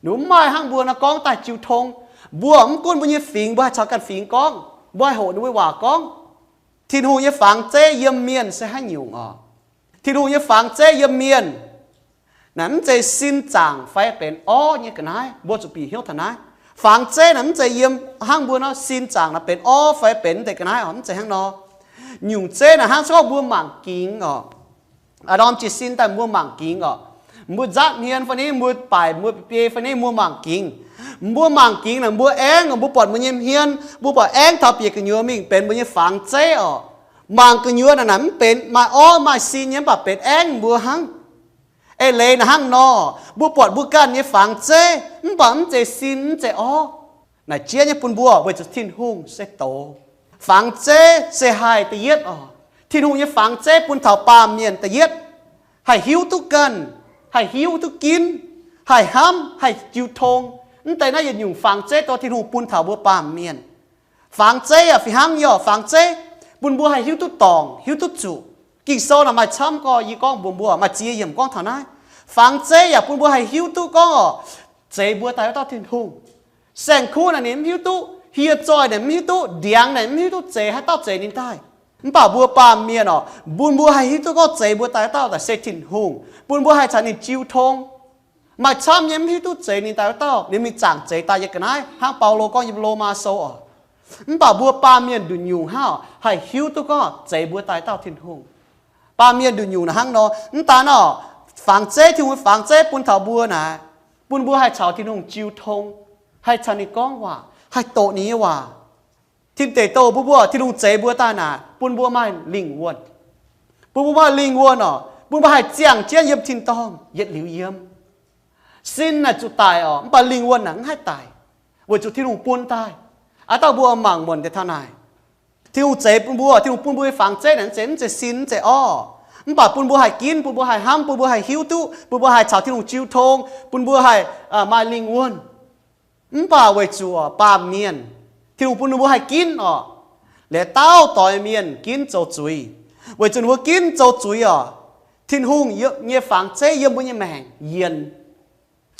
Ninh mbuo mv maaih hnangv mbuo nor gorngv daaih jiu tong. Mbuo mv gunv mbuo nyei fingx, mbuo haih caux ganh fingx gorngv, mbuo haih hoqc ninh mbuo waac gorngv. Tin-Hungh nyei fangx zeiv yiem mienh se haaix nyungc oc? Tin-Hungh nyei fangx zeiv yiem mienh naaic mv zeiz sin zaangc fai benx orv nyei ga'naaiv. Mbuo zuqc bieqc hnyouv taux naaiv. Fangx zeiv naaic mv zeiz yiem hnangv mbuo nor sin zaangc naaic benx orv fai benx deix ga'naaiv oc, mv zeiz hnangv nor. Nyungc zeiv naaic hnangv se gorngv mbuo mangc gingx oc. Aa, norm jiez sin daaih mbuo mangc gingx oc. Mbuo nzatv hmien fai ni, mbuo baaic mbuo biei fai ni, mbuo mangc gingx. Mbuo mangc gingx naaic mbuo aengv oc, mbuo buatc mbuo nyei hmien, mbuo buatc aengv taux bieqc gu'nyuoz mingh benx mbuo nyei fangx zeiv oc. Mangc gu'nyuoz naaic naaic mv benx maaih orv maaih sin nyei, mv baac benx aengv mbuo hnangv. Eix leiz naaic hnangv nor, mbuo buatc mbuo ganh nyei fangx zeiv mv baac mv zeiz sin mv zeiz orv. Naaic jiex nyei bun mbuo weic zuqc Tin-Hungh se doz. Fangx zeiv se haih da'yietv oc. Tin-Hungh nyei fangx zeiv bun taux baamh mienh da'yietv, haih hiuv duqv ganh, haih hiuv duqv ginv, haih hnamv, haih jiu tong. Mv deix naaiv yietc nyungc fangx zeiv dorh Tin-Hungh bun taux mbuo baamh mienh. Fangx zeiv yaac fih hnangv nyei oc. Fangx zeiv bun mbuo haih hiuv duqv dorngc, hiuv duqv zuqc. Ging-Sou naaic maaih camv gorx, yie gorngv mbuox mbuo, maaih ziex yiemc gorngv taux naaiv. Fangx zeiv yaac bun mbuo haih hiuv duqv gorngv oc, zeix mbuo daaih wuov dauh Tin-Hungh. Saeng-kuv naaic ninh mv hiuv duqv, hieh zoih naaic mv hiuv duqv, ndiangx naaic mv hiuv duqv zeix haaix dauh zeix ninh daaih. Mv baac mbuo baamh mienh oc, bun mbuo haih hiuv duqv gorngv zeix mbuo daaih wuov dauh naaic se Tin-Hungh, bun mbuo haih caux ninh jiu tong. Maaih camv nyei mv hiuv duqv zeix ninh daaih wuov dauh, ninh mingh zaangc zeix daaih nyei ga'naaiv, hnangv Baulo gorngv yiem Lomaa Sou oc. Mv baac mbuo baamh mienh nduqc nyungc hnangv oc, haih hiuv duqv gorngv zeix mbuo daaih dauh Tin-Hungh. Baamh mienh nduqc nyungc naaic hnangv nor, mv daan oc, fangx zeiv, Tin-Hungh fangx zeiv bun taux mbuo naaic, bun mbuo haih caux Tin-Hungh jiu tong, haih caux ninh gorngv waac, haih doqc ninh nyei waac. Tin Deic Douh bun mbuo, Tin-Hungh zeix mbuo daaih naaic bun mbuo maaih lingh wuonh. Bun mbuo maaih lingh wuonh oc, bun mbuo haih ziangh jienv yiem tin-dorngh yietc liuz yiem. Sin naaic zuqc daic oc, mv baac lingh wuonh naaic mv haih daic, weic zuqc Tin-Hungh bun daaih. Aa, dauh mbuo mangc muonc deix taux naaic. Tin-Hungh zeix bun mbuo, Tin-Hungh bun mbuo nyei fangx zeiv naaic mv zeiz, mv zeiz sin, mv zeiz orv. Mv baac bun mbuo haih ginv, bun mbuo haih hnamv, bun mbuo haih hiuv duqv, bun mbuo haih caux Tin-Hungh jiu tong, bun mbuo haih maaih lingh wuonh. Mv baac weic zuqc baamh mienh, Tin-Hungh bun ninh mbuo haih ginv oc. Liuz dauh doix mienh ginv zoux zuiz. Weic zuqc ninh mbuo ginv zoux zuiz oc, Tin-Hungh nyei fangx zeiv yiem mbuo nyei maengc yienx.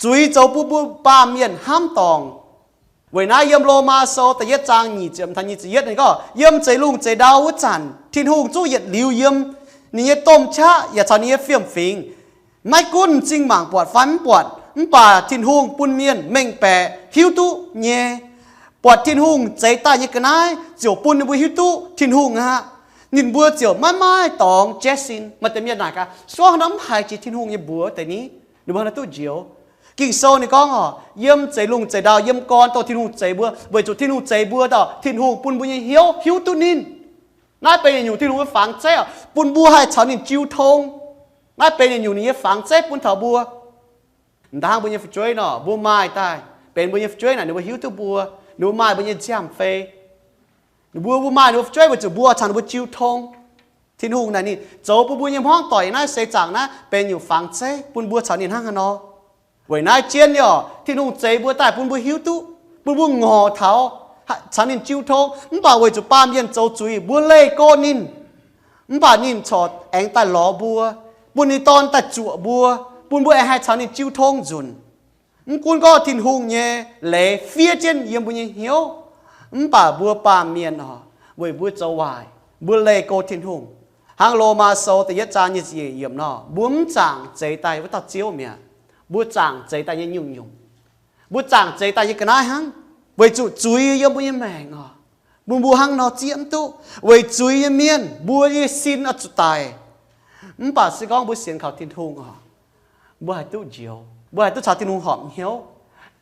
Zuiz zoux bun mbuo baamh mienh hnamv dorngc. Weic naaiv yiem Lomaa Sou da'yietv zaang nyic ziepc taux nyic ziepc yietv ninh gorngv, yiem zeix lungh zeix ndau wuov zanc Tin-Hungh zungv yietc liuz yiem ninh nyei domh qaqv yaac caux ninh nyei fiem-fingx. Maiv gunv m'zing mangc buatc fai mv buatc, mv baac Tin-Hungh bun mienh mengh baeqc hiuv duqv nyei. Buatc Tin-Hungh zeix daaih nyei ga'naaiv ziouc bun ninh mbuo hiuv duqv Tin-Hungh aqv. Ninh mbuo ziouc maiv maaih dorngx jaiv sin. Maaih deix mienh naaic gaax, se gorngv haaix nor mv haiz jiex Tin-Hungh nyei mbuox deix ni, ninh mbuo haaix nor duqv njoux? Ging-Sou ninh gorngv oc, yiem zeix lungh zeix ndau, yiem gorn dongh Tin-Hungh zeix mbuo, weic zuqc Tin-Hungh zeix mbuo daaih, Tin-Hungh bun mbuo nyei hnyouv hiuv duqv ninh. Naaiv benx yietc nyungc Tin-Hungh nyei fangx zeiv oc, bun mbuo haih caux ninh jiu tong. Naaiv benx yietc nyungc ninh nyei fangx zeiv bun taux mbuo. M'daaih hnangv mbuo nyei fu'jueiv nor, mbuo maaih daaih benx mbuo nyei fu'jueiv naaic, ninh mbuo hiuv duqv mbuo, ninh mbuo maaih mbuo nyei nziaamv-fei. Ninh mbuo, mbuo maaih ninh mbuo fu'jueiv weic zuqc mbuo caux ninh mbuo jiu tong. Tin-Hungh naaic ninh zoux bun mbuo nyei hmuangv doic naaiv seix zaangc naaiv benx nyungc fangx zeiv bun mbuo caux ninh hnangv haaix nor. Weic naaiv jienv nyei orqc, Tin-Hungh zeix mbuo daaih bun mbuo hiuv duqv, bun mbuo ngorc taux caux ninh jiu tong. Mv baac weic zuqc baamh mienh zoux zuiz, mbuo leih go ninh. Mv baac ninh corc aengx daaih lorz mbuo, bun ninh Dorn daaih zuoqc mbuo, bun mbuo aengx haih caux ninh jiu tong nzunc. Mv gunv gorngv Tin-Hungh nyei leiz fiev jienv yiem mbuo nyei hnyouv, mv baac mbuo baamh mienh orqc, weic mbuo zoux waaic, mbuo leih go Tin-Hungh. Hnangv Lomaa Sou da'yietv zaang nyic ziepc yiemc nor, mbuo mv zaangc zeix daaih wuov dauh Ziouv mi'aqv. Mbuo zaangc zeix daaih nyei nyungc-nyungc. Mbuo zaangc zeix daaih nyei ga'naaiv hnangv. Weic zuqc zuiz yiem mbuo nyei maengc orqc, bun mbuo hnangv nor zieqv mv duqv. Weic zuiz nyei mienh mbuo nyei sin oix zuqc daic. Mv baac se gorngv mbuo sienx kaux Tin-Hungh orqc, mbuo haih duqv njoux, mbuo haih duqv caux Tin-Hungh horpc hnyouv.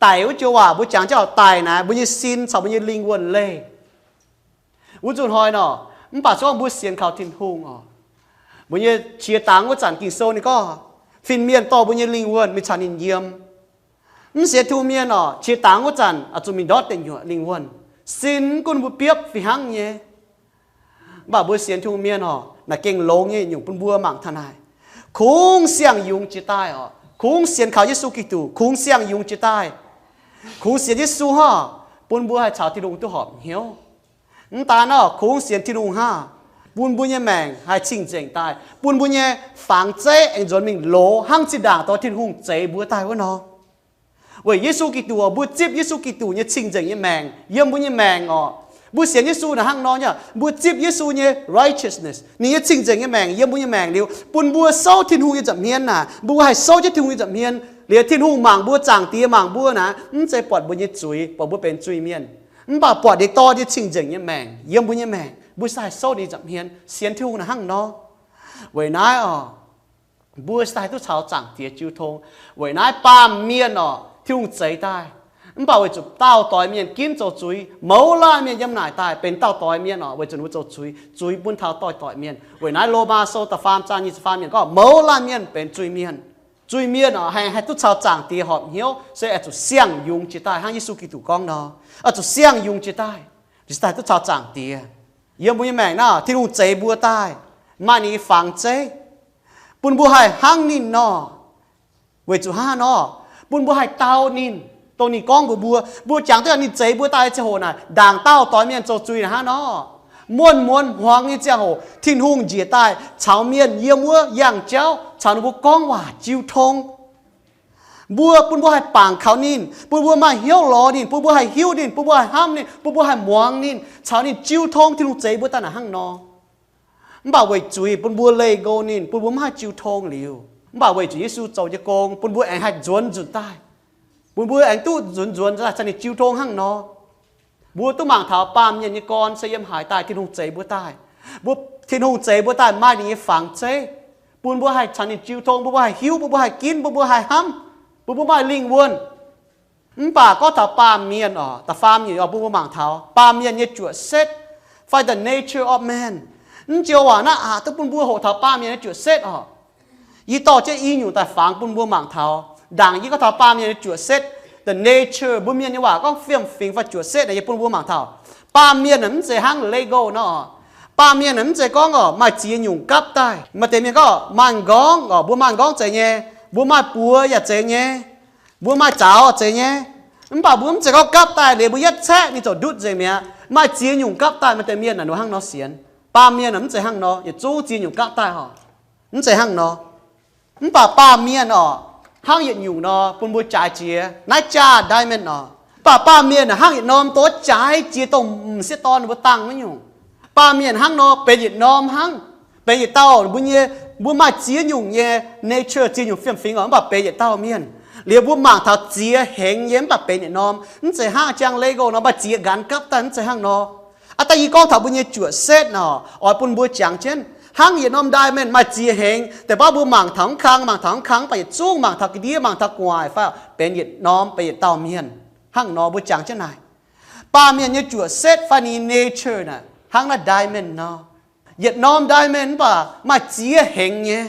Daic wuov joux waac mbuo jangx jienv oix daic naaic, mbuo nyei sin caux mbuo nyei lingh wuonh leih. Wuov nzunc hnoi nor, mv baac se gorngv mbuo sienx kaux Tin-Hungh orqc, mbuo nyei qiex dangx wuov zanc Ging-Sou ninh gorngv, fin-mienh dorh mbuo nyei lingh wuonh mingh caux ninh yiem. Mv sienx Tin-Hungh mienh orqc, qiex dangx wuov zanc oix zuqc mingh ndortv deic nyuoqc lingh wuonh. Sin mv gunv mbuo biopv fih hnangv nyei. Mv baac mbuo sienx Tin-Hungh mienh orqc, naaic gengh longx nyei nyungc bun mbuo mangc taux naaic. Kungx siang-yungz jiex daaih orqc, kungx sienx kaux Yesu Giduc, kungx siang-yungz jiex daaih. Kungx sienx Yesu hnangv, bun mbuo haih caux Tin-Hungh duqv horpc hnyouv. Mv daan orqc, kungx sienx Tin-Hungh hnangv, bun mbuo nyei maengc haih cing-nzengc daaih, bun mbuo nyei fangx zeiv aengx nzuonx mingh loz hnangv zinh ndaangc dorh Tin-Hungh zeix mbuo daaih wuov nor. Weic Yesu Giduc, mbuo zipv Yesu Giduc nyei cing-nzengc nyei maengc yiem mbuo nyei maengc orqc. Mbuo sienx Yesu naaic hnangv nor nyei, mbuo zipv Yesu nyei righteousness, ninh nyei cing-nzengc nyei maengc yiem mbuo nyei maengc liuz, bun mbuo souv Tin-Hungh nyei nza'hmien naaic, mbuo haih souv jienv Tin-Hungh nyei nza'hmien. Liuz Tin-Hungh mangc mbuo, Zaangc Diex mangc mbuo naaic, mv zeiz buatc mbuo nyei zuiz, buatc mbuo benx zuiz-mienh. Mv baac buatc ninh dorh nyei cing-nzengc nyei maengc yiem mbuo nyei maengc, mbuo se haih souv ninh nza'hmien. Sienx Tin-Hungh naaic hnangv nor. Weic naaiv orqc, mbuo se haih duqv caux Zaangc Diex jiu tong. Weic naaiv baamh mienh orqc, Tin-Hungh zeix daaih. Mv baac weic zuqc daauh doix mienh ginv zoux zuiz, mouz laanh mienh yiem naaic daaih benx daauh doix mienh orqc, weic zuqc ninh mbuo zoux zuiz, zuiz bun taux daauh doix mienh. Weic naaiv Lomaa Sou da'faam zaang nyic ziepc faam yiemc gorngv mouz laanh mienh benx zuiz-mienh. Zuiz-mienh orqc, haih, haih duqv caux Zaangc Diex horpc hnyouv se oix zuqc siang-yungz jiex daaih hnangv Yesu Giduc gorngv nor. Oix zuqc siang-yungz jiex daaih, jiex daaih duqv caux Zaangc Diex. Yiem mbuo nyei maengc naaic, Tin-Hungh zeix mbuo daaih, maaih ninh nyei fangx zeiv, bun mbuo haih hnangv ninh nor. Weic zuqc hnangv nor, bun mbuo haih dau ninh, dongh ninh gorngv mbuox mbuo. Mbuo jangx duqv ninh zeix mbuo daaih ziangh hoc naaic, ndaangc daauh doix mienh zoux zuiz naaic hnangv nor, muonz-muonz hmuangx nyei ziangh hoc Tin-Hungh njiec daaih caux mienh yiem wuov yangh jauv caux ninh mbuo gorngv waac jiu tong. Mbuo, bun mbuo haih bangc kaux ninh, bun mbuo maaih hnyouv lorz ninh, bun mbuo haih hiuv ninh, bun mbuo haih hnamv ninh, bun mbuo haih muangx ninh, caux ninh jiu tong. Tin-Hungh zeix mbuo daaih naaic hnangv nor. Mv baac weic zuiz bun mbuo leih nqo ninh, bun mbuo maiv haih jiu tong liuz. Mv baac weic zuqc Yesu zoux nyei gong, bun mbuo aengx haih nzuonx nzunc daaih, bun mbuo aengx duqv nzuonx nzuonx daaih caux ninh jiu tong hnangv nor. Mbuo duqv mangc taux baamh mienh nyei gorn se yiem haaix daaih Tin-Hungh zeix mbuo daaih. Mbuo, Tin-Hungh zeix mbuo daaih maaih ninh nyei fangx zeiv, bun mbuo haih caux ninh jiu tong, bun mbuo haih hiuv, bun mbuo haih ginv, bun mbuo haih hnamv, bun mbuo maaih lingh wuonh. Mv baac gorngv taux baamh mienh orqc, da'faam nyungc oix bun mbuo mangc taux baamh mienh nyei juoqc setv, fai the nature of man. Mv joux waac naaiv aqc duqv bun mbuo hoqc taux baamh mienh nyei juoqc setv orqc. Yie dorh jienv i nyungc daaih fangx bun mbuo mangc taux. Ndaangc yie gorngv taux baamh mienh nyei juoqc setv, the nature, mbuo mienh nyei waac gorngv fiem-fingx fai juoqc setv naaic, yie bun mbuo mangc taux. Baamh mienh naaic mv zeiz hnangv Lego nor. Baamh mienh naaic mv zeiz gorngv orqc maaih ziex nyungc gapv daaih. Maaih deix mienh gorngv maaih m'nqorngv orqc, mbuo maaih m'nqorngv zeiz nyei, mbuo maaih buoz yaac zeiz nyei, mbuo maaih zaux zeiz nyei. Mv baac mbuo mv zeiz gorngv gapv daaih liuz mbuo yietv caeqv ninh ziouc ndutv nzengc mi'aqv. Maaih ziex nyungc gapv daaih. Maaih deix mienh naaic ninh hnangv nor sienx. Baamh mienh naaic mv zeiz hnangv nor, yietc zungv ziex nyungc gapv daaih orqc. Mv zeiz hnangv nor. Mv baac baamh mienh orqc, hnangv yietc nyungc nor bun mbuo jaaix jiex naaiv jaa diamond orqc. Mv baac baamh mienh hnangv yietc norm douz jaaix jiex dongh m'sieqv dorn mbuo dangh wuov nyungc. Baamh mienh hnangv nor benx yietc norm hnangv, benx yietc dauh mbuo nyei, mbuo maaih ziex nyungc nyei nature, ziex nyungc fiem-fingx orqc, mv baac benx yietc dauh mienh. Liuz mbuo mangc taux ziex hengx nyei mv baac benx yietc norm. Mv zeiz hnangv jang Lego nor maaih ziex nqanx gapv daaih, mv zeiz hnangv nor. Aa, da'nyeic gorngv taux mbuo nyei juoqc setv orqc, oix bun mbuo jangx jienv hnangv yietc norm diamond maaih ziex hengx. Deix baav mbuo mangc taux mv kang, mangc taux mv kang, mv baac yietc zungv mangc taux ga'ndiev, mangc taux gu'nguaaic fai benx yietc norm, benx yietc dauh mienh. Hnangv nor mbuo jangx jienv naaic. Baamh mienh nyei juoqc setv fai ninh nyei nature naaic hnangv naaiv diamond nor. Yietc norm diamond mv baac maaih ziex hengx nyei.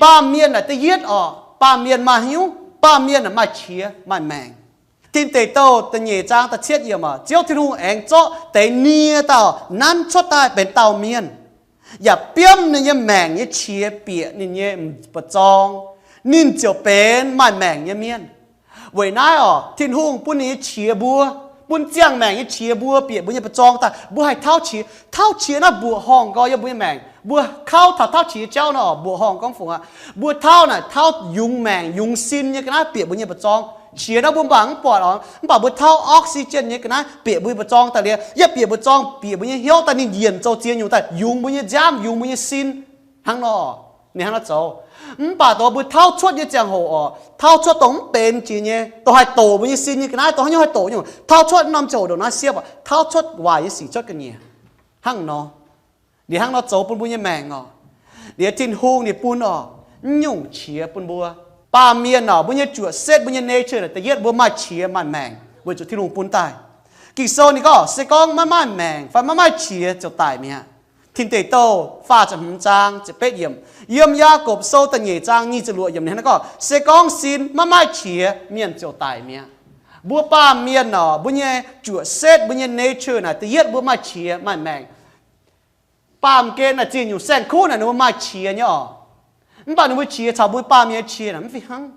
Baamh mienh naaic da'yietv orqc, baamh mienh maaih hnyouv, baamh mienh naaic maaih qiex maaih maengc. Tin Deic Douh da'nyeic zaang da'cietv yiemc orqc, Ziouv Tin-Hungh aengx zorqv deix nie dauh nanv cuotv daaih benx dauh mienh. yaac biomv ninh nyei maengc nyei qiex bieqc ninh nyei m'ba'zorng, ninh ziouc benx maaih maengc nyei mienh. Weic naaiv oc, Tin-Hungh bun ninh nyei qiex mbuo, bun ziangh maengc nyei qiex mbuo bieqc mbuo nyei ba'zorng daaih, mbuo haih tauv qiex. Tauv qiex naaiv mbuoqc horngh nqoi yiem mbuo nyei maengc. Mbuo kouv taux tauv qiex jauv nor, mbuoqc horngh gorngv fungc aqv. Mbuo tauv naaic tauv yungz maengc yungz sin nyei ga'naaiv bieqc mbuo nyei ba'zorng. Qiex naaiv mbuo mangc mv buatc oc, mv baac mbuo tauv oxygen nyei ga'naaiv bieqc mbuo nyei ba'zorng daaih liuz, yaac bieqc mbuo ba'zorng, bieqc mbuo nyei hnyouv daaih, ninh yienc zoux ziex nyungc daaih yungz mbuo nyei nziaamv, yungz mbuo nyei sin. Hnangv nor, ninh hnangv nor zoux. Mv baac dongh mbuo tauv cuotv nyei ziangh hoc oc, tauv cuotv dongh mv benx jiex nyei, dongh haih doqc mbuo nyei sin nyei ga'naaiv, dongh haaix nyungc haih doqc nyungc, tauv cuotv norm ziangh hoc ndongc naaiv siepv oc, tauv cuotv waaic nyei sic cuotv ga'nyiec. Hnangv nor, liuz hnangv nor zoux bun mbuo nyei maengc oc. Liuz Tin-Hungh ninh bun oc, mv nyungc qiex bun mbuo. Baamh mienh oc, mbuo nyei juoqc setv, mbuo nyei nature naaic da'yietv mbuo maaih qiex maaih maengc weic zuqc Tin-Hungh bun daaih. Ging-Sou ninh gorngv, se gorngv maiv maaih maengc fai maiv maaih qiex ziouc daic mi'aqv. Tin-Deic Douh faah ziepc hmz zaang ziepc betv yiemc. Yiem Yaagorpc Sou da'nyeic zaang nyic ziepc luoqc yiemc ninh hnangv naaiv gorngv, se gorngv sin maiv maaih qiex, mienh ziouc daic mi'aqv. Mbuo baamh mienh oc, mbuo nyei juoqc setv, mbuo nyei nature naaic da'yietv mbuo maaih qiex maaih maengc. Baamh gen naaic zingh nyungc saeng-kuv naaic ninh mbuo maaih qiex nyei oc. Mv baac ninh mbuo qiex caux mbuo baamh mienh nyei qiex naaic mv fih hnangv.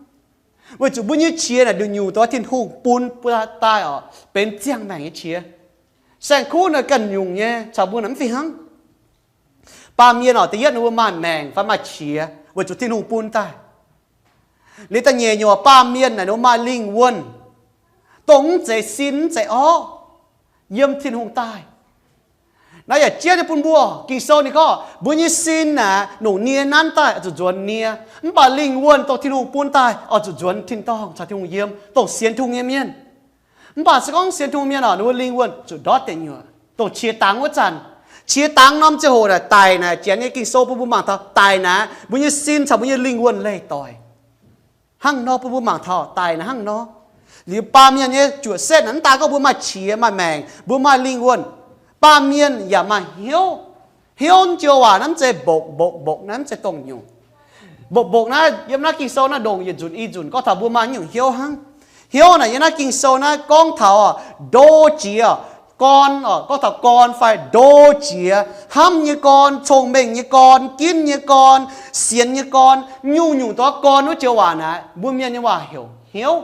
Weic zuqc mbuo nyei qiex naaic nduqc nyungc dongh Tin-Hungh bun mbuo daaih oc, benx ziangh maengc nyei qiex. Saeng-kuv naaic ganh nyungc nyei caux mbuo naaic mv fih hnangv. Baamh mienh oc, da'yietv ninh mbuo maaih maengc fai maaih qiex weic zuqc Tin-Hungh bun daaih. Liuz da'nyeic nyungc, baamh mienh naaic ninh mbuo maaih lingh wuonh, dongh mv zeiz sin mv zeiz orqv, yiem Tin-Hungh daaih. Naaiv yaac jienv nyei bun mbuo. Ging-Sou ninh gorngv mbuo nyei sin naaic longc nie nanv daaih oix zuqc nzuonx nie, mv baac lingh wuonh dongh Tin-Hungh bun daaih oix zuqc nzuonx tin-dorngh caux Tin-Hungh yiem, dongh sienx Tin-Hungh nyei mienh. Mv baac se gorngv sienx Tin-Hungh mienh oc, ninh mbuo lingh wuonh zuqc ndortv deic nyuoqc. Dongh qiex dangx wuov zanc, qiex dangx norm ziangh hoc naaic daic naaic, Janx nyei Ging-Sou bun mbuo mangc taux daic naaic mbuo nyei sin caux mbuo nyei lingh wuonh leih doic. Hnangv nor bun mbuo mangc taux daic naaic hnangv nor. Liuz baamh mienh nyei juoqc setv naaic mv daan gorngv mbuo maaih qiex maaih maengc, mbuo maaih lingh wuonh, baamh mienh yaac maaih hnyouv. Hnyouv joux waac naaiv mv zeiz mbokc mbokc mbokc, naaiv mv zeiz dongh nyungc. Mbokc mbokc naaiv yiem naaiv Ging-Sou naaiv ndongc yietc nzunc i nzunc gorngv taux mbuo maaih nyungc hnyouv hnangv. Hnyouv naaic yiem naaiv Ging-Sou naaiv gorngv taux oc, ndo jiex, gorn oc, gorngv taux gorn fai ndo jiex, hnamv nyei gorn, cong-mengh nyei gorn, ginv nyei gorn, sienx nyei gorn, nyungc-nyungc dongh gorn wuov joux waac naaic mbuo mienh nyei waac heuc hnyouv.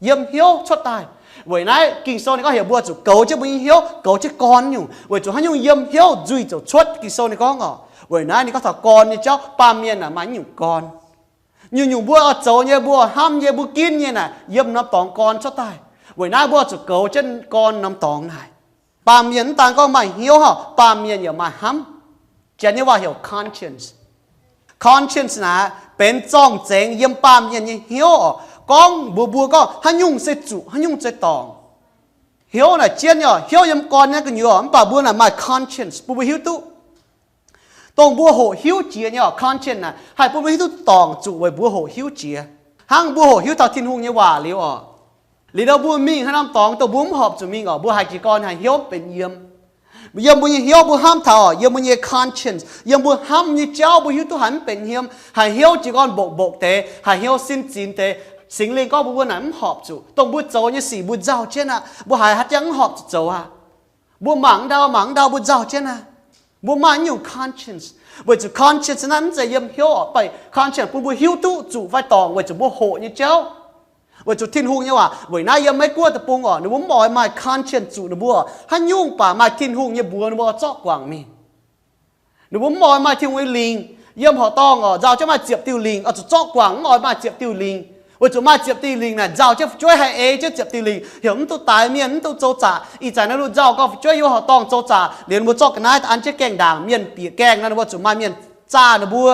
Yiem hnyouv cuotv daaih. Weic naaiv Ging-Sou ninh gorngv heuc mbuo zuqc goux jienv mbuo nyei hnyouv, goux jienv gorn nyungc, weic zuqc haaix nyungc yiem hnyouv nzuih ziouc cuotv. Ging-Sou ninh gorngv oc, weic naaiv ninh gorngv taux gorn nyei jauv, baamh mienh naaic maaih nyungc gorn. Nyungc-nyungc mbuo oix zoux nyei, mbuo oix hnamv nyei, mbuo ginv nyei naaic yiem norm dorngx gorn cuotv daaih. Weic naaiv mbuo zuqc goux jienv gorn norm dorngx naaic. Baamh mienh mv daan gorngv maaih hnyouv hnangv, baamh mienh yaac maaih hnamv. Janx nyei waac heuc conscience. Conscience naaic benx zorng-zengx yiem baamh mienh nyei hnyouv oc. Gorngv mbuox mbuo gorngv haaix nyungc se zuqc, haaix nyungc se dorngc. Hnyouv naaic jienv nyei oc, hnyouv yiem gorn nyei gu'nyuoz, mv baac mbuo naaic maaih conscience bun mbuo hiuv duqv. Dongh mbuo hoqc hiuv jiex nyei oc, conscience naaic haih bun mbuo hiuv duqv dorngc zuqc weic mbuo hoqc hiuv jiex. Hnangv mbuo hoqc hiuv taux Tin-Hungh nyei waac liuz oc, liuz nor mbuo mingh haaix norm dorngx dongh mbuo mv horpc zuqc mingh oc, mbuo haiz jiez gorn haiz hnyouv mv benx yiem. Yiem mbuo nyei hnyouv mbuo hnamv taux oc, yiem mbuo nyei conscience, yiem mbuo hnamv nyei jauv mbuo hiuv duqv haiz mv benx yiem, haiz hnyouv jiez gorn mbokc mbokc deix, haiz hnyouv sin zinx deix. Singx Lingh gorngv mbuo mbuo naaic mv horpc zuqc, dongh mbuo zoux nyei sic mbuo nzauh jienv aqv, mbuo haiz haaix jangx mv horpc zuqc zoux aqv. Mbuo mangc ndau mangc ndau mbuo nzauh jienv aqv. Mbuo maaih nyungc conscience, weic zuqc conscience naaiv mv zeiz yiem hnyouv oc, mv baac conscience bun mbuo hiuv duqv zuqc fai dorngc weic zuqc mbuo hoqc nyei jauv. Weic zuqc Tin-Hungh nyei waac, weic naaiv yiem Meiv Guoqv deic-bung oc, ninh mbuo mv oix maaih conscience zuqc ninh mbuo, haaix nyungc baac maaih Tin-Hungh nyei mbuox ninh mbuo oix zorqv guangc mingh. Ninh mbuo mv oix maaih Tin-Hungh nyei lingc. Yiem horqc dorngh oc, nzauh jienv maaih ziepc diuh lingc oix zuqc zorqv guangc, mv oix maaih ziepc diuh lingc. Weic zuqc maaih ziepc diuh lingc naaic nzauh jienv fu'jueiv haih ei jienv ziepc diuh lingc, heuc mv duqv daix mienh, mv duqv zoux zaqc. Ih zanc naaiv lungh nzauh gorngv fu'jueiv yiem horqc dorngh zoux zaqc liuz ninh mbuo zorqv ga'naaiv an jienv gaengh ndaangc, mienh bieqc gaengh nor ninh mbuo zuqc maaih mienh zaah ninh mbuo.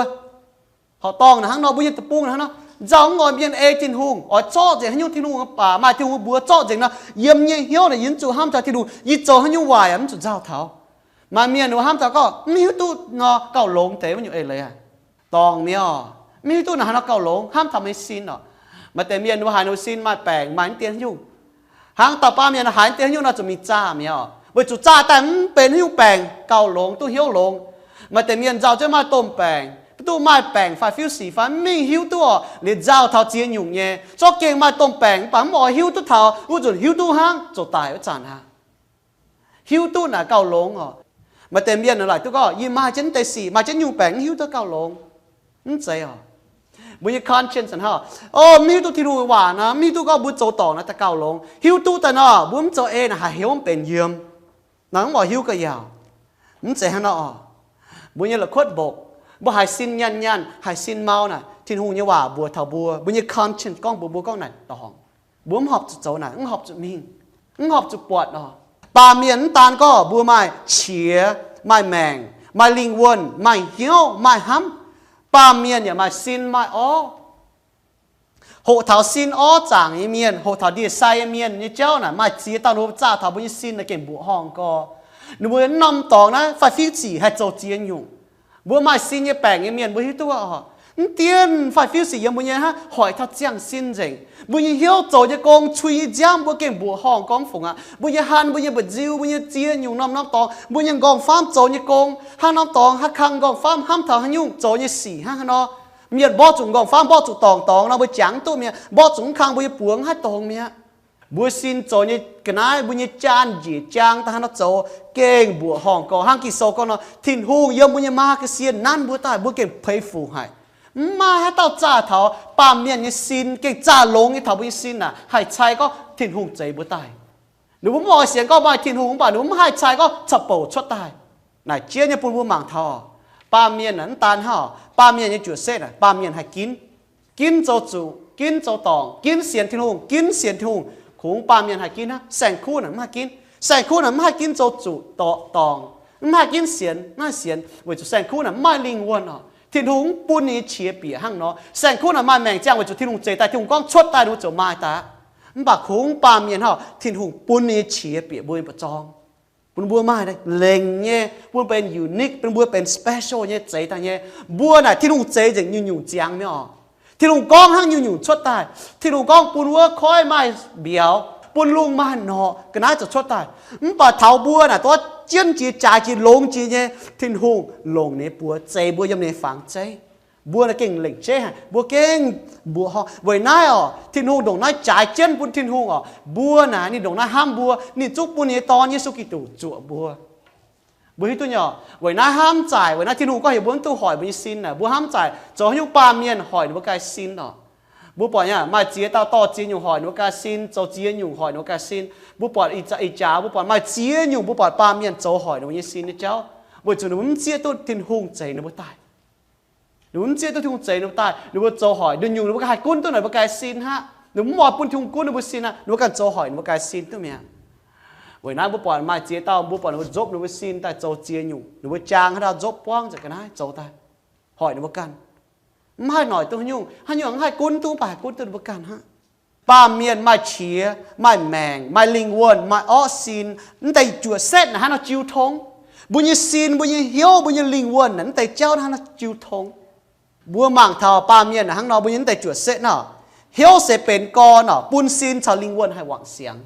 Horqc dorngh naaic hnangv nor, mbuo nyei deic-bung naaic hnangv nor, nzauh mv oix mienh ei Tin-Hungh, oix zorqv nzengc haaix nyungc Tin-Hungh baac maaih Tin-Hungh mbuox zorqv nzengc nor, yiem nyei hnyouv naaic yie mv zuqc hnamv taux Tin-Hungh, yie zoux haaix nyungc waaic yaac mv zuqc nzauh taux. Maaih mienh ninh mbuo hnamv taux gorngv mv hiuv duqv nor gauh longx deix wuov nyungc eix leiz aqv. Dorngc mi'aqv, mv hiuv duqv naaic haaix nor gauh longx, hnamv taux maiv sin oc. Maaih deix mienh ninh mbuo haaix nor sin maaih baengc maaih mv dien haaix nyungc. Hnangv dauh baamh mienh haiz mv dien haaix nyungc nor zuqc mingh zaah mi'aqv oc. Weic zuqc zaah daaih mv benx haaix nyungc baengc gauh longx, duqv hnyouv longx. Maaih deix mienh nzauh jienv maaih domh baengc, duqv maaih baengc fai fiuv sic fai mv mingh hiuv duqv oc, liuz nzauh taux ziex nyungc nyei. Zorqv gengh maaih domh baengc mv baac mv oix hiuv duqv taux, wuov nzunc hiuv duqv hnangv, zoux daic wuov zanc aqv. Hiuv duqv naaic gauh longx oc. Maaih deix mienh laaic duqv gorngv, yie maaih jienv deix sic, maaih jienv nyungc baengc, mv hiuv duqv gauh longx. Mv zeiz oc. Mbuo nyei conscience hnangv, o, mv hiuv duqv Tin-Hungh nyei waac nor, mv hiuv duqv gorngv mbuo zoux dorngc naaiv daaih gauh longx. Hiuv duqv daaih nor, mbuo mv zoux ei naaic haih hnyouv mv benx yiem. Naaiv mv oix hiuv ga'yaauc. Mv zeiz hnangv nor oc. Mbuo nyei la'kuotv mbokc, mbuo haiz sin nyanc nyanc, haiz sin mau naaic, Tin-Hungh nyei waac mbuox taux mbuo, mbuo nyei conscience gorngv mbuox mbuo gorngv naaic dorngc. Mbuo mv horpc zuqc zoux naaic, mv horpc zuqc mingh, mv horpc zuqc buatc oc. Baamh mienh mv daan gorngv mbuo maaih qiex, maaih maengc, maaih lingh wuonh, maaih hnyouv, maaih hnamv. Baamh mienh yaac maaih sin maaih orv. Hoqc taux sin orv zaangc nyei mienh, hoqc taux ndie-sai nyei mienh nyei jauv naaic maaih ziex dauh ninh mbuo zaah taux mbuo nyei sin naaic gengh mbuoqc horngh gorx. Ninh mbuo norm dorngx naaiv faix-fiuv zic haih zoux ziex nyungc. Mbuo maaih sin nyei baengc nyei mienh mbuo hiuv duqv oc, mv dienh faix-fiuv zic yiem mbuo nyei hnangv, hoic taux ziangh sin nzengc. Mbuo nyei hnyouv zoux nyei gong, cui nyei nziaamv mbuo gengh mbuoqc horngh gorx mv fungc aqv. Mbuo nyei han, mbuo nyei mba'nziu, mbuo nyei ziex nyungc norm-norm dorngx, mbuo nyei nqorngv-famv zoux nyei gong hnangv norm dorngx, haaix kang nqorngv-famv hnamv taux haaix nyungc zoux nyei sic hnangv haaix nor. Mienh mborqv zuqc nqorngv-famv, mborqv zuqc dorngc dorngx nor, mbuo jangx mv duqv mi'aqv. Mborqv zuqc mv kang, mbuo nyei buonc mv haih dongz mi'aqv. Mbuo sin zoux nyei ga'naaiv, mbuo nyei jaan njiec jaang daaih hnangv nor zoux, gengh mbuoqc horngh gorx. Hnangv Ging-Sou gorngv nor, Tin-Hungh yiem mbuo nyei maa ga'sie nanv mbuo daaih, mbuo gengh peix fuc haic. Mv maaih haaix dauh zaah taux baamh mienh nyei sin, gengh zaah longx nyei taux mbuo nyei sin naaic haih cai gorngv Tin-Hungh zeix mbuo daaih. Ninh mbuo mv oix sienx gorngv maaih Tin-Hungh mv baac ninh mbuo mv haih cai gorngv caux bouc cuotv daaih. Naaic jiex nyei bun mbuo mangc taux, baamh mienh naaic mv daan hnangv, baamh mienh nyei juoqc setv naaic baamh mienh haih ginv. Ginv zoux zuqc, ginv zoux dorngc, ginv sienx Tin-Hungh, ginv sienx Tin-Hungh. Kungx baamh mienh haih ginv hnangv. Saeng-kuv naaic mv haih ginv. Saeng-kuv naaic mv haih ginv zoux zuqc dorngc, mv haih ginv sienx, mv haih sienx weic zuqc saeng-kuv naaic mv maaih lingh wuonh oc. Tin-Hungh mv bun ninh nyei qiex bieqc hnangv nor. Saeng-kuv naaic maaih maengc ziangh weic zuqc Tin-Hungh zeix daaih, Tin-Hungh gorngv cuotv daaih ninh mbuo ziouc maaih daaih. Mv baac kungx baamh mienh hnangv, Tin-Hungh bun ninh nyei qiex bieqc mbuo nyei mba'zorng, bun mbuo maaih lengc nyei, bun benx unique, bun mbuo benx special nyei, zeix daaih nyei. Mbuo naaic Tin-Hungh zeix nzengc nyungc-nyungc ziangx mi'aqv oc. Tin-Hungh gorngv hnangv nyungc-nyungc cuotv daaih. Tin-Hungh gorngv bun wuov koiv maaih mbiauz, bun lungh maaih norqc, ga'naaiv ziouc cuotv daaih. Mv baac taux mbuo naaic duqv jienv jiex, jaaix jiex, longx jiex nyei, Tin-Hungh longc ninh buoz zeix mbuo yiem ninh nyei fangx zeiv. Mbuo naaic gengh lengc jeiv haic, mbuo gengh mbuoqc horngh. Weic naaiv oc, Tin-Hungh ndongc naaiv jaaix jienv bun Tin-Hungh oc, mbuo naaic ninh ndongc naaiv hnamv mbuo, ninh zungv bun ninh nyei Dorn, Yesu Giduc, zuoqc mbuo. Mbuo hiuv duqv nyei oc. Weic naaiv hnamv zaaic, weic naaiv Tin-Hungh gorngv heuc mbuo mv dungx hoic mbuo nyei sin naaic. Mbuo hnamv zaaic zoux haaix nyungc baamh mienh hoic ninh mbuo ganh sin oc. Mbuo buatc nyei, maaih ziex dauh dorh ziex nyungc hoic ninh mbuo ganh sin, zoux ziex nyungc hoic ninh mbuo ganh sin. Mbuo buatc ih jaax, mbuo buatc maaih ziex nyungc, mbuo buatc baamh mienh zoux hoic ninh mbuo nyei sin nyei jauv, weic zuqc ninh mbuo mv zieqv duqv Tin-Hungh zeix ninh mbuo daaih. Ninh mbuo mv zieqv duqv Tin-Hungh zeix ninh mbuo daaih, ninh mbuo zoux hoic, ninh nyungc ninh mbuo ganh haih gunv duqv ninh mbuo ganh sin aqv. Ninh mbuo mv oix bun Tin-Hungh gunv ninh mbuo sin aqv, ninh mbuo ganh zoux hoic ninh mbuo ganh sin duqv mi'aqv. Weic naaiv mbuo buatc maaih ziex dauh, mbuo buatc ninh mbuo nzopv ninh mbuo sin daaih zoux ziex nyungc, ninh mbuo jaang haaix dauh nzopv buangv nzengc ga'naaiv zoux daaih, hoic ninh mbuo ganh. Mv haih noic duqv haaix nyungc, haaix nyungc mv haih gunv duqv, mv baac haih gunv duqv ninh mbuo ganh aqv. Baamh mienh maaih qiex, maaih maengc, maaih lingh wuonh, maaih orqv sin, mv deix juoqc setv naaic hnangv nor jiu tong. Mbuo nyei sin, mbuo nyei hnyouv, mbuo nyei lingh wuonh naaic mv deix jauv hnangv nor jiu tong. Mbuo mangc taux baamh mienh naaic hnangv nor, mbuo nyei mv deix juoqc setv nor, hnyouv se benx gorn oc, bun sin caux lingh wuonh haih wangc siangx.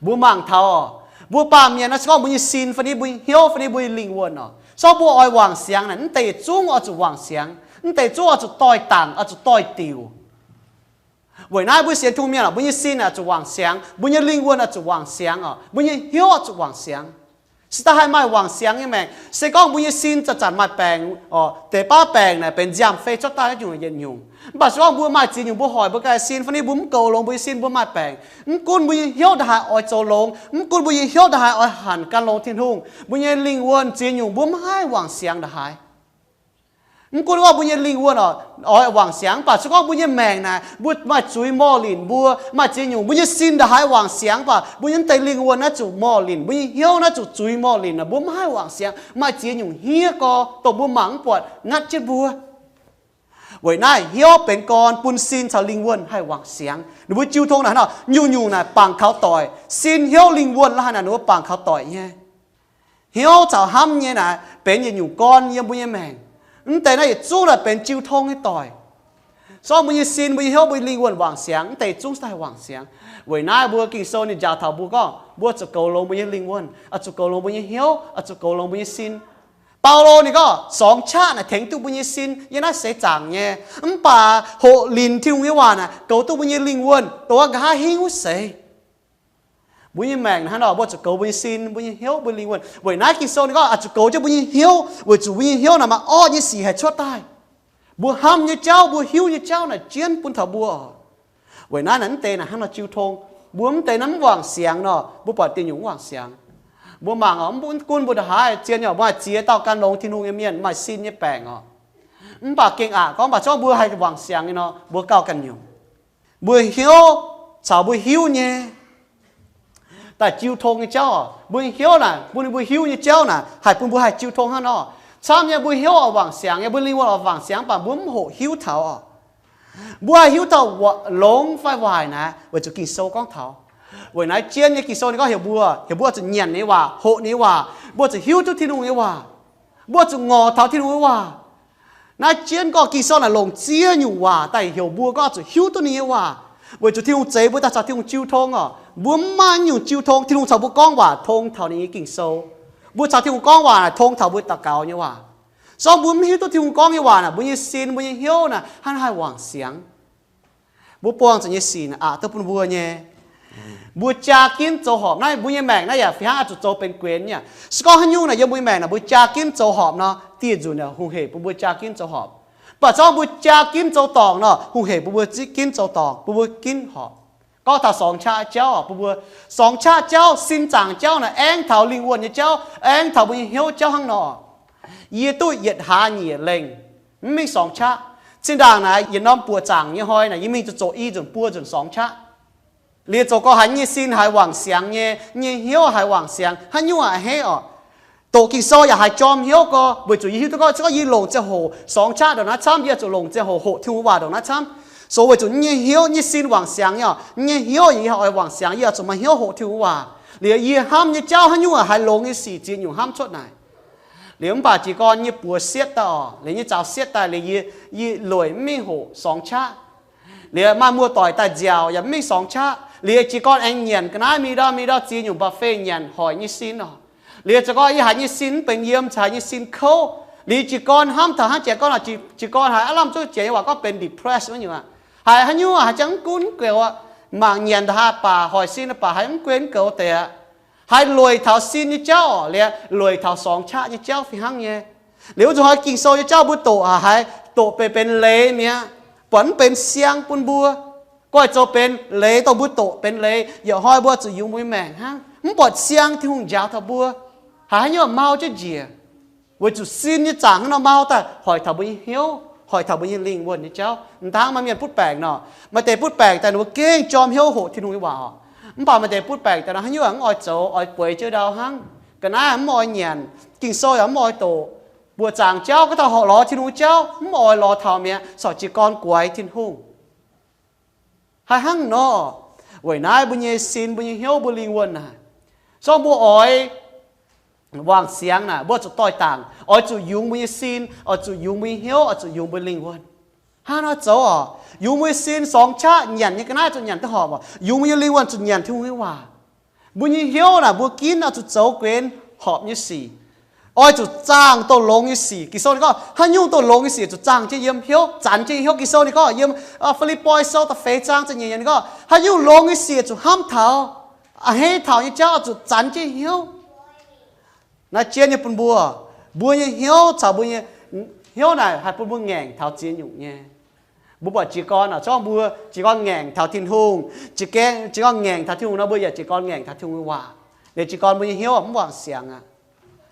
Mbuo mangc taux, mbuo baamh mienh naaiv se gorngv mbuo nyei sin fai ni mbuo nyei hnyouv fai ni mbuo nyei lingh wuonh oc, se gorngv mbuo oix wangc siangx naaic, mv deix zungv oix zuqc wangc siangx, mv deix zungv oix zuqc doix-dangc, oix zuqc doix-diuc. Weic naaiv mbuo sienx Tin-Hungh mienh oc, mbuo nyei sin oix zuqc wangc siangx, mbuo nyei lingh wuonh oix zuqc wangc siangx oc, mbuo nyei hnyouv oix zuqc wangc siangx. Se da'haaix maaih wangc siangx nyei maengc? Se gorngv mbuo nyei sin zanc-zanc maaih baengc oc, deix baav baengc naaic benx nziaamv-fei cuotv daaih nyungc yietc nyungc. Mv baac se gorngv mbuo maaih ziex nyungc mbuo hoic mbuo ganh sin fai ni mbuo mv goux longx mbuo nyei sin, mbuo maaih baengc, mv gunv mbuo nyei hnyouv nda'haaix oix zoux longx, mv gunv mbuo nyei hnyouv nda'haaix oix hanc gan longx Tin-Hungh, mbuo nyei lingh wuonh ziex nyungc mbuo mv haih wangc siangx nda'haaix. Mv gunv gorngv mbuo nyei lingh wuonh oc, oix wangc siangx, mv baac se gorngv mbuo nyei maengc naaic, mbuo maaih zuiz morh linc, mbuo maaih ziex nyungc, mbuo nyei sin nda'haaix wangc siangx, mv baac mbuo nyei mv deix lingh wuonh naaiv zuqc morh linc, mbuo nyei hnyouv naaiv zuqc zuiz morh linc, mbuo mv haih wangc siangx. Maaih ziex nyungc hniev gorx dongh mbuo mangc mv buatc ngatv jienv mbuo. Weic naaiv hnyouv benx gorn bun sin caux lingh wuonh haih wangc siangx. Ninh mbuo jiu tong naaic nor, nyungc-nyungc naaic bangc kaux doic. Sin, hnyouv, lingh wuonh la'haaix naaic ninh mbuo bangc kaux doic nyei. Hnyouv caux hnamv nyei naaic benx yietc nyungc gorn yiem mbuo nyei maengc. Mv deix naaiv yietc zungv naaic benx jiu tong nyei doic. Se gorngv mbuo nyei sin, mbuo nyei hnyouv, mbuo nyei lingh wuonh wangc siangx, mv deix zungv daaih wangc siangx. Weic naaiv mbuo Ging-Sou ninh njaaux taux mbuo gorngv mbuo zuqc goux longx mbuo nyei lingh wuonh, oix zuqc goux longx mbuo nyei hnyouv, oix zuqc goux longx mbuo nyei sin. Baulo ninh gorngv sorngx qaqv naaic tengx duqv mbuo nyei sin, yie naaiv seix zaangc nyei. Mv baac hoqc linc Tin-Hungh nyei waac naaic goux duqv mbuo nyei lingh wuonh, dongh wuov nqa'haav hingv wuov seix. Mbuo nyei maengc hnangv nor, mbuo zuqc goux mbuo nyei sin, mbuo nyei hnyouv, mbuo lingh wuonh. Weic naaiv Ging-Sou ninh gorngv oix zuqc goux jienv mbuo nyei hnyouv, weic zuqc mbuo nyei hnyouv naaic maaih orqv nyei sic haih cuotv daaih. Mbuo hnamv nyei jauv, mbuo hiuv nyei jauv naaic jienv bun taux mbuo. Weic naaiv naaic mv deix naaic hnangv nor jiu tong. Mbuo mv deix naaiv mv wangc siangx nor, mbuo buatc diuh nyungc mv wangc siangx. Mbuo mangc oc, mv gunv mbuo ndongc haaix zien nyei, mbuo haih ziex dauh gan longx Tin-Hungh nyei mienh maaih sin nyei baengc oc. Mv baac gengh aqc gorngv mv baac zorngv mbuo haih wangc siangx nyei nor, mbuo gauh ganh nyungc. Mbuo hnyouv caux mbuo hiuv nyei daaih jiu tong nyei jauv oc. Mbuo hnyouv naaic, bun mbuo hiuv nyei jauv naaic haih bun mbuo haih jiu tong hnangv nor. Camv nyei mbuo hnyouv oix wangc siangx nyei, mbuo lingh wuonh oix wangc siangx, mv baac mbuo mv hoqc hiuv taux oc. Mbuo haih hiuv taux longx fai waaic naaic weic zuqc Ging-Sou gorngv taux. Weic naaiv jienv nyei Ging-Sou ninh gorngv heuc mbuo, heuc mbuo zuqc nyanc ninh nyei waac, hoqc ninh nyei waac. Mbuo zuqc hiuv duqv Tin-Hungh nyei waac. Mbuo zuqc ngorc taux Tin-Hungh nyei waac. Naaiv jienv gorngv Ging-Sou naaic longc ziex nyungc waac daaih heuc mbuo gorngv zuqc hiuv duqv ninh nyei waac, weic zuqc Tin-Hungh zeix mbuo daaih caux Tin-Hungh jiu tong oc. Mbuo mv maaih nyungc jiu tong, Tin-Hungh caux mbuo gorngv waac tong taux ninh nyei Ging-Sou. Mbuo caux Tin-Hungh gorngv waac naaic tong taux mbuo daux gaux nyei waac. Zorngv mbuo mv hiuv duqv Tin-Hungh gorngv nyei waac naaic, mbuo nyei sin, mbuo nyei hnyouv naaic hnangv haih wangc siangx. Mbuo buangh zuqc nyei sic naaic aqc duqv bun mbuo nyei. Mbuo jaa ginv zoux horpc naaiv, mbuo nyei maengc naaiv yaac fih hnangv oix zuqc zoux benx guenx nyei. Se gorngv haaix nyungc naaic yiem mbuo nyei maengc naaic mbuo jaa ginv zoux horpc nor, dieh nzunc yaac hungh hec bun mbuo jaa ginv zoux horpc. Mv baac zorngv mbuo jaa ginv zoux dorngc nor, hungh hec bun mbuo ginv zoux dorngc, bun mbuo ginv horpc. Gorngv taux sorngx qaqv jauv oc, bun mbuo sorngx qaqv jauv, sin zaangc jauv naaic aengx taux lingh wuonh nyei jauv, aengx taux mbuo nyei hnyouv jauv hnangv nor. Yie duqv yietc hlaax nyeic lengh, mv mingh sorngx qaqv. Zinh ndaangc naaic yietc norm buoqc zaangc nyei hnoi naaic yie mingh zuqc zoqc i nzunc buo nzunc sorngx qaqv. Liuz zoux gorx haiz nyei sin haiz wangc siangx nyei, nyei hnyouv haiz wangc siangx, haaix nyungc a'hneiv oc. Doqc Ging-Sou yaac haiz jorm hnyouv gorx, weic zuqc yie hiuv duqv gorngv, se gorngv yie longc ziangh hoc sorngx qaqv ndongc naaiv camv, yie zuqc longc ziangh hoc hoqc Tin-Hungh waac ndongc naaiv camv. So weic zuqc nyei hnyouv nyei sin wangc siangx nyei oc, nyei hnyouv yaac oix wangc siangx, yie zuqc maaih hnyouv hoqc Tin-Hungh waac. Liuz yie hnamv nyei jauv haaix nyungc haiz longx nyei sic ziex nyungc hnamv cuotv naaic. Liuz mv baac jiez gorn yie buoz sietv daaih oc, liuz nyei zaux sietv daaih, liuz yie, yie lueic mv mingh hoqc sorngx qaqv. Liuz maaih muoz-doic daaih nziaauc yaac mv mingh sorngx qaqv. Liuz jiez gorn aengx nyanc ga'naaiv mingh ndau mingh ndau ziex nyungc buffet nyanc hoic nyei sin oc. Liuz ziouc gorngv yie haiz nyei sin mv benx yiem, caux haiz nyei sin kouv. Liuz jiez gorn hnamv taux hnangv jiex gorn, jiez gorn haiz aav lamh zuqv jiex nyei waac gorngv benx depressed wuov nyungc aqv. Haiz haaix nyungc haiz ziangh mv gunv mv goux aqv. Mangc nyanc ndongc haaix baac hoic sin baac haiz mv guen mv goux deix aqv. Haiz lueic taux sin nyei jauv oc, liuz lueic taux sorngx qaqv nyei jauv fih hnangv nyei. Liuz wuov nzunc hnoi Ging-Sou nyei jauv mbuo doqc haiz doqc benx benx leiz mi'aqv, buatc mv benx siang bun mbuo. Goiv zoux benx leiz dongh mbuo doqc benx leiz, yaac hnoi mbuo zuqc yungz mbuo nyei maengc hnangv, mv buatc siang Tin-Hungh njaaux taux mbuo. Haiz haaix nyungc mau jienv njiec, weic zuqc sin nyei zaangc hnangv nor mau daaih hoic taux mbuo nyei hnyouv, hoic taux mbuo nyei lingh wuonh nyei jauv. M'dangv maaih mienh butv baengc nor, maaih deix butv baengc daaih ninh mbuo gengh jorm hnyouv hoqc Tin-Hungh nyei waac oc. Mv baac maaih deix butv baengc daaih nor haaix nyungc mv oix zoux, oix bueix jienv ndau hnangv. Ga'naaiv mv oix nyanc, Ging-Sou yaac mv oix doqc. Buoqc zaangc jauv, gorngv taux horpc lorz Tin-Hungh jauv mv oix lorz taux mi'aqv, corc jiez gorn guaix Tin-Hungh. Haiz hnangv nor, weic naaiv mbuo nyei sin, mbuo nyei hnyouv, mbuo lingh wuonh naaic, zorngv mbuo oix wangc siangx naaic, mbuo zuqc doix-dangc, oix zuqc yungz mbuo nyei sin, oix zuqc yungz mbuo nyei hnyouv, oix zuqc yungz mbuo lingh wuonh. Hnangv nor zoux oc, yungz mbuo nyei sin sorngx qaqv nyanc nyei ga'naaiv zuqc nyanc duqv horpc oc, yungz mbuo nyei lingh wuonh zuqc nyanc Tin-Hungh nyei waac. Mbuo nyei hnyouv naaic mbuo ginv oix zuqc zoux guenx horpc nyei sic. Oix zuqc zaangh dongh longx nyei sic. Ging-Sou ninh gorngv haaix nyungc dongh longx nyei sic zuqc zaangh jienv yiem hnyouv, zanx jienv yiem hnyouv. Ging-Sou ninh gorngv yiem Fi^lipv^poi Sou da'feix zaang ziepc nyeic yiemc ninh gorngv haaix nyungc longx nyei sic zuqc hnamv taux, a'hneiv taux nyei jauv zuqc zanx jienv hnyouv. Naaiv jienv nyei bun mbuo, mbuo nyei hnyouv caux mbuo nyei hnyouv naaic haih bun mbuo ngaengc taux ziex nyungc nyei. Mbuo buatc jiez gorn oc, zorngv mbuo jiez gorn ngaengc taux Tin-Hungh, jiez gorn ngaengc taux Tin-Hungh nor, mbuo yaac jiez gorn ngaengc taux Tin-Hungh nyei waac. Liuz jiez gorn mbuo nyei hnyouv mv wangc siangx aqv.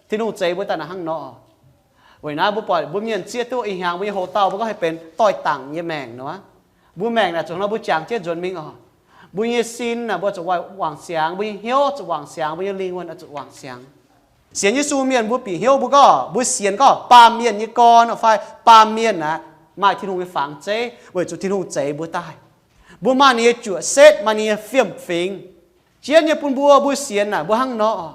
Tin-Hungh zeix mbuo daaih naaic hnangv nor. Weic naaiv mbuo buatc mbuo mienh zieqv duqv ih hnyangx mbuo nyei hoc-dauh mbuo gorngv haih benx doix-dangc nyei maengc nor. Mbuo maengc naaic zuqc nor mbuo jangx jienv nzuonx mingh oc. Mbuo nyei sin naaic mbuo zuqc wangc siangx, mbuo nyei hnyouv zuqc wangc siangx, mbuo nyei lingh wuonh zuqc wangc siangx. Sienx Yesu mienh mbuo bieqc hnyouv mbuo gorngv, mbuo sienx gorngv baamh mienh nyei gorn fai baamh mienh naaic maaih Tin-Hungh nyei fangx zeiv weic zuqc Tin-Hungh zeix mbuo daaih. Mbuo maaih ninh nyei juoqc setv, maaih ninh nyei fiem-fingx. Jienv nyei bun mbuo, mbuo sienx naaic mbuo hnangv nor,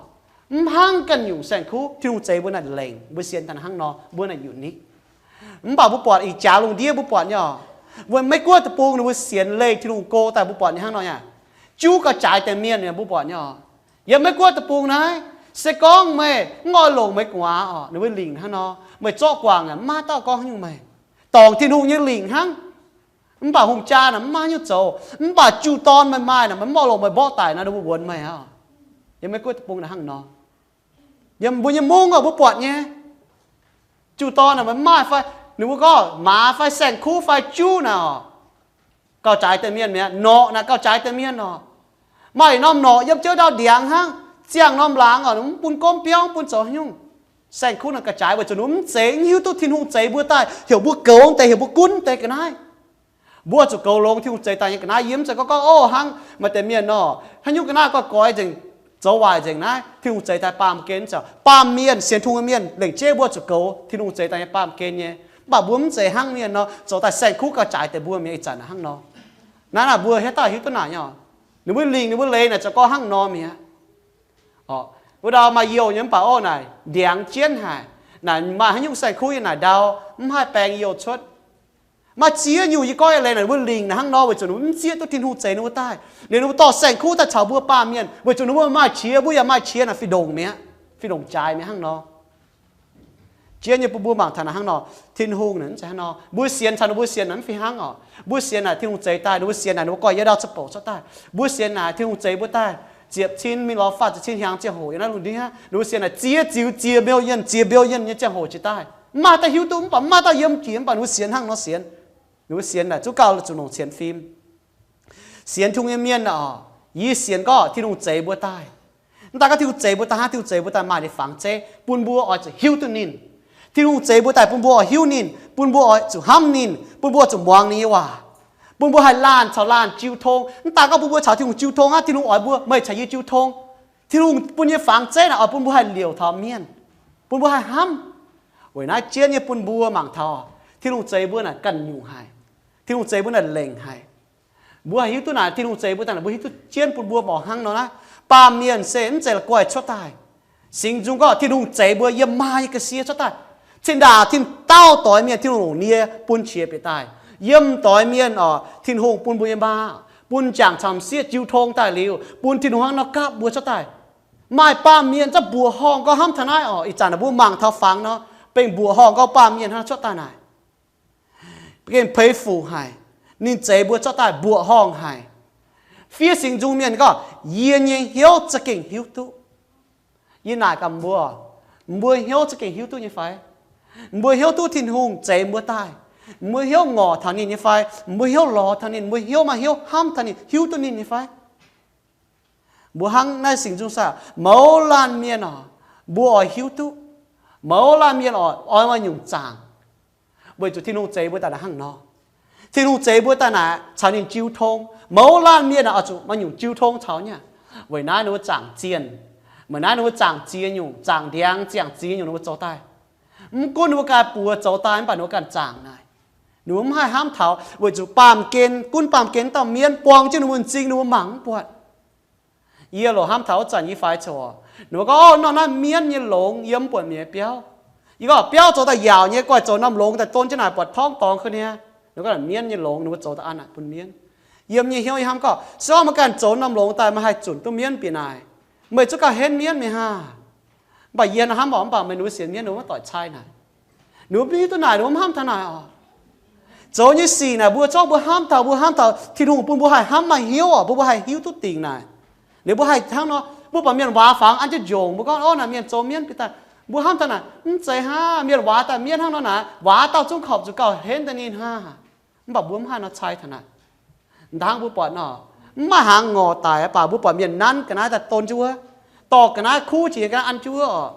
mv hnangv ganh nyungc saeng-kuv. Tin-Hungh zeix mbuo naaic lengc, mbuo sienx daaih hnangv nor, mbuo naaic unique. Mv baac mbuo buatc ih jaax lungh ndiev mbuo buatc nyei oc, mbuo Meiv Guoqv deic-bung ninh mbuo sienx leih Tin-Hungh go daaih mbuo buatc nyei hnangv nor nyei. Juv gauh jaaix deix mienh mbuo buatc nyei oc. Yiem Meiv Guoqv deic-bung naaiv, se gorngv meih mv oix longc meih gu'nguaaz oc, ninh mbuo lingc hnangv nor, meih zorqv guangc mv maaih dauh gorngv haaix nyungc meih. Dorngc Tin-Hungh nyei lingc hnangv. Mv baac hungh jaa naaic mv maaih haaix nyungc zoux. Mv baac juh dorn meih maaih naaic, meih mv oix longc meih mborqv daic nor, ninh mbuo wuonx meih oc. Yiem Meiv Guoqv deic-bung naaic hnangv nor. Yiem mbuo nyei mungv oc, mbuo buatc nyei. Juv dorn naaic maaih fai, ninh mbuo gorngv maaz fai saeng-kuv fai juv naaic oc, gauh jaaix deix mienh mi'aqv. Norqc naaic gauh jaaix deix mienh oc. Maaih norm norqc yiem ziouv ndau ndiangx hnangv, ziangh norm laangz oc, mv bun gomv biauv, mv bun zoux haaix nyungc. Saeng-kuv naaic gauh jaaix weic zuqc ninh mv zeiz, mv hiuv duqv Tin-Hungh zeix mbuo daaih, heuc mbuo goux deix, heuc mbuo gunv deix ga'naaiv. Mbuo zuqc goux longx Tin-Hungh zeix daaih nyei ga'naaiv. Yie mv zeiz gorngv gorngv, o, hnangv maaih deix mienh nor, haaix nyungc ga'naaiv goiv goix nzengc, zoux waaic nzengc naaiv, Tin-Hungh zeix daaih baamh gen. Mv zeiz, baamh mienh, sienx Tin-Hungh nyei mienh lengc jeiv mbuo zuqc goux Tin-Hungh zeix daaih nyei baamh gen nyei. Mv baac mbuo mv zeiz hnangv mienh nor, zoux daaih saeng-kuv gauh jaaix deix mbuo mi'aqv. Ih zanc hnangv nor. Naaiv naaic mbuo hiuv daaih hiuv duqv naaic nyei. Ninh mbuo lingc ninh mbuo leiz naaic zoux gorngv hnangv nor mi'aqv. Wuov ndau maaih youh nyei mv baac orv naaic ndiangx jienv haic, naaic maaih haaix nyungc saeng-kuv yiem naaic ndau, mv haih baeng youh cuotv. Maaih ziex nyungc yie gorngv nyei leiz naaic ninh mbuo lingc naaic hnangv nor weic zuqc ninh mbuo mv zieqv duqv Tin-Hungh zeix ninh mbuo daaih. Liuz ninh mbuo dorh saeng-kuv daaih caux mbuo baamh mienh weic zuqc ninh mbuo maaih qiex, mbuo yaac maaih qiex naaic fih ndongc mi'aqv, fih ndongc jaaix mi'aqv hnangv nor. Jiex nyei bun mbuo mangc taux naaic hnangv nor, Tin-Hungh naaic mv zeiz hnangv nor. Mbuo sienx caux ninh mbuo sienx naaic mv fih hnangv oc. Mbuo sienx naaic Tin-Hungh zeix daaih, ninh mbuo sienx naaic ninh mbuo gorx-youz ndau za'bouc cuotv daaih. Mbuo sienx naaic Tin-Hungh zeix mbuo daaih ziepc cin mingh lorz faah ziepc cin hiaangx ziangh hoc yiem naaiv lungh ndiev. Ninh mbuo sienx naaic ziex ziux ziex million, ziex billion nyei ziangh hoc jiex daaih. Mv maaih dauh hiuv duqv, mv baac mv maaih dauh yiem jiex, mv baac ninh mbuo sienx hnangv nor sienx. Ninh mbuo sienx naaic zuqc gauh zuqc longc sienx fim. Sienx Tin-Hungh nyei mienh aah, yie sienx gorngv Tin-Hungh zeix mbuo daaih. Mv daaih gorngv Tin-Hungh zeix mbuo daaih hnangv, Tin-Hungh zeix mbuo daaih maaih ninh fangx zeiv bun mbuo oix zuqc hiuv duqv ninh. Tin-Hungh zeix mbuo daaih bun mbuo oix hiuv ninh, bun mbuo oix zuqc hnamv ninh, bun mbuo zuqc muangx ninh nyei waac, bun mbuo haih laanh caux laanh jiu tong. Mv daaih gorngv bun mbuo caux Tin-Hungh jiu tong hnangv, Tin-Hungh oix mbuo meih caux yie jiu tong. Tin-Hungh bun nyei fangx zeiv naaic oix bun mbuo haih liouc taux mienh, bun mbuo haih hnamv. Weic naaiv jienv nyei bun mbuo mangc taux Tin-Hungh zeix mbuo naaic ganh nyungc haic. Tin-Hungh zeix mbuo naaic lengc haic. Mbuo haih hiuv duqv naaic Tin-Hungh zeix mbuo daaih naaic, mbuo hiuv duqv jienv bun mbuo mangc hnangv nor naaiv. Baamh mienh se mv zeiz la'guaih cuotv daaih. Singx Nzung gorngv Tin-Hungh zeix mbuo yiem maa nyei ga'sie cuotv daaih. Cin-ndaangc tin dauh doix mienh Tin-Hungh longc nie bun qiex bieqc daaih. Yiem doix mienh oc, Tin-Hungh bun mbuo nyei maa, bun jangc camv sieqv jiu tong daaih liuz, bun Tin-Hungh hnangv nor gapv mbuo cuotv daaih. Maaih baamh mienh zungv mbuoqc horngh gorngv hnamv taux naaiv oc. Ih zanc naaic mbuo mangc taux fangx nor, bengh mbuoqc horngh gorngv baamh mienh hnangv cuotv daaih naaic. Gengh peix fuc haic. Ninh zeix mbuo cuotv daaih mbuoqc horngh haic. Fiev Singx Nzung mienh gorngv, yie nyei hnyouv za'gengh hiuv duqv. Yie naaic gaax mbuo, mbuo hnyouv za'gengh hiuv duqv nyei fai? Mbuo hnyouv duqv Tin-Hungh zeix mbuo daaih? Mbuo hnyouv ngorc taux ninh nyei fai? Mbuo hnyouv lorz taux ninh? Mbuo hnyouv maaih hnyouv hnamv taux ninh, hiuv duqv ninh nyei fai? Mbuo hnangv naaiv Singx Nzung saah, mouz laanh mienh oc, mbuo oix hiuv duqv. Mouz laanh mienh oc, oix maaih nyungc zaangc. Weic zuqc Tin-Hungh zeix mbuo daaih naaic hnangv nor. Tin-Hungh zeix mbuo daaih naaic caux ninh jiu tong. Mouz laanh mienh oix zuqc maaih nyungc jiu tong caux nyei. Weic naaiv ninh mbuo zaangc zienh. Weic naaiv ninh mbuo zaangc ziex nyungc, zaangc ndiangx, zaangc ziex nyungc ninh mbuo zoux daaih. Mv gunv ninh mbuo ganh buoz zoux daaih mv baac ninh mbuo ganh zaangc naaic. Ninh mbuo mv haih hnamv taux weic zuqc baamh gen, gunv baamh gen dauh mienv buang jienv ninh mbuo m'zing ninh mbuo mangc mv buatc. Yie loc hnamv taux wuov zanc yie faix coc, ninh mbuo gorngv, o, nor naaiv mienv nyei longx, yie mv buatc mi'aqv biauv. Yie gorngv biauv zoux daaih yaauc nyei, guaih zoux norm longx daaih don jienv naaic buatc torngv dorngx kuv niaa. Ninh gorngv mienv nyei longx, ninh mbuo zoux daaih an naaic bun mienv. Yiem nyei hnyouv yie hnamv gorngv, se gorngv meih ganh zoux norm longx daaih meih haih zunc duqv mienv bieqc naaic, meih zungv gauh henv mienv mingh haah? Mv baac yie hnamv oc, mv baac meih ninh mbuo sienx mienv ninh mbuo maiv doic cai naaic. Ninh mbuo mv hiuv duqv naaic, ninh mbuo mv hnamv taux naaic oc. Zoux nyei sic naaic mbuo zorqv mbuo hnamv taux, mbuo hnamv taux Tin-Hungh bun mbuo haih hnamv maaih hnyouv oc, bun mbuo haih hiuv duqv dingc naaic. Liuz mbuo haih hnangv nor, mbuo buatc mienh waaz fangx an jienv njongc, mbuo gorngv, o, naaic mienh zoux mienv bieqc daaih, mbuo hnamv taux naaic, mv zeiz hnangv, mienh waaz daaih mienv hnangv nor naaic, waaz dauh zungv korpc zuqc gauh henv daaih ninh hnangv. Mv baac mbuo mv haih nor cai taux naaic. Hnangv mbuo buatc nor, mv maaih hnaangx ngorc daic, mv baac mbuo buatc mienh nanv ga'naaiv daaih don jienv wuov, dorh ga'naaiv kuv jiex ga'naaiv an jienv wuov oc.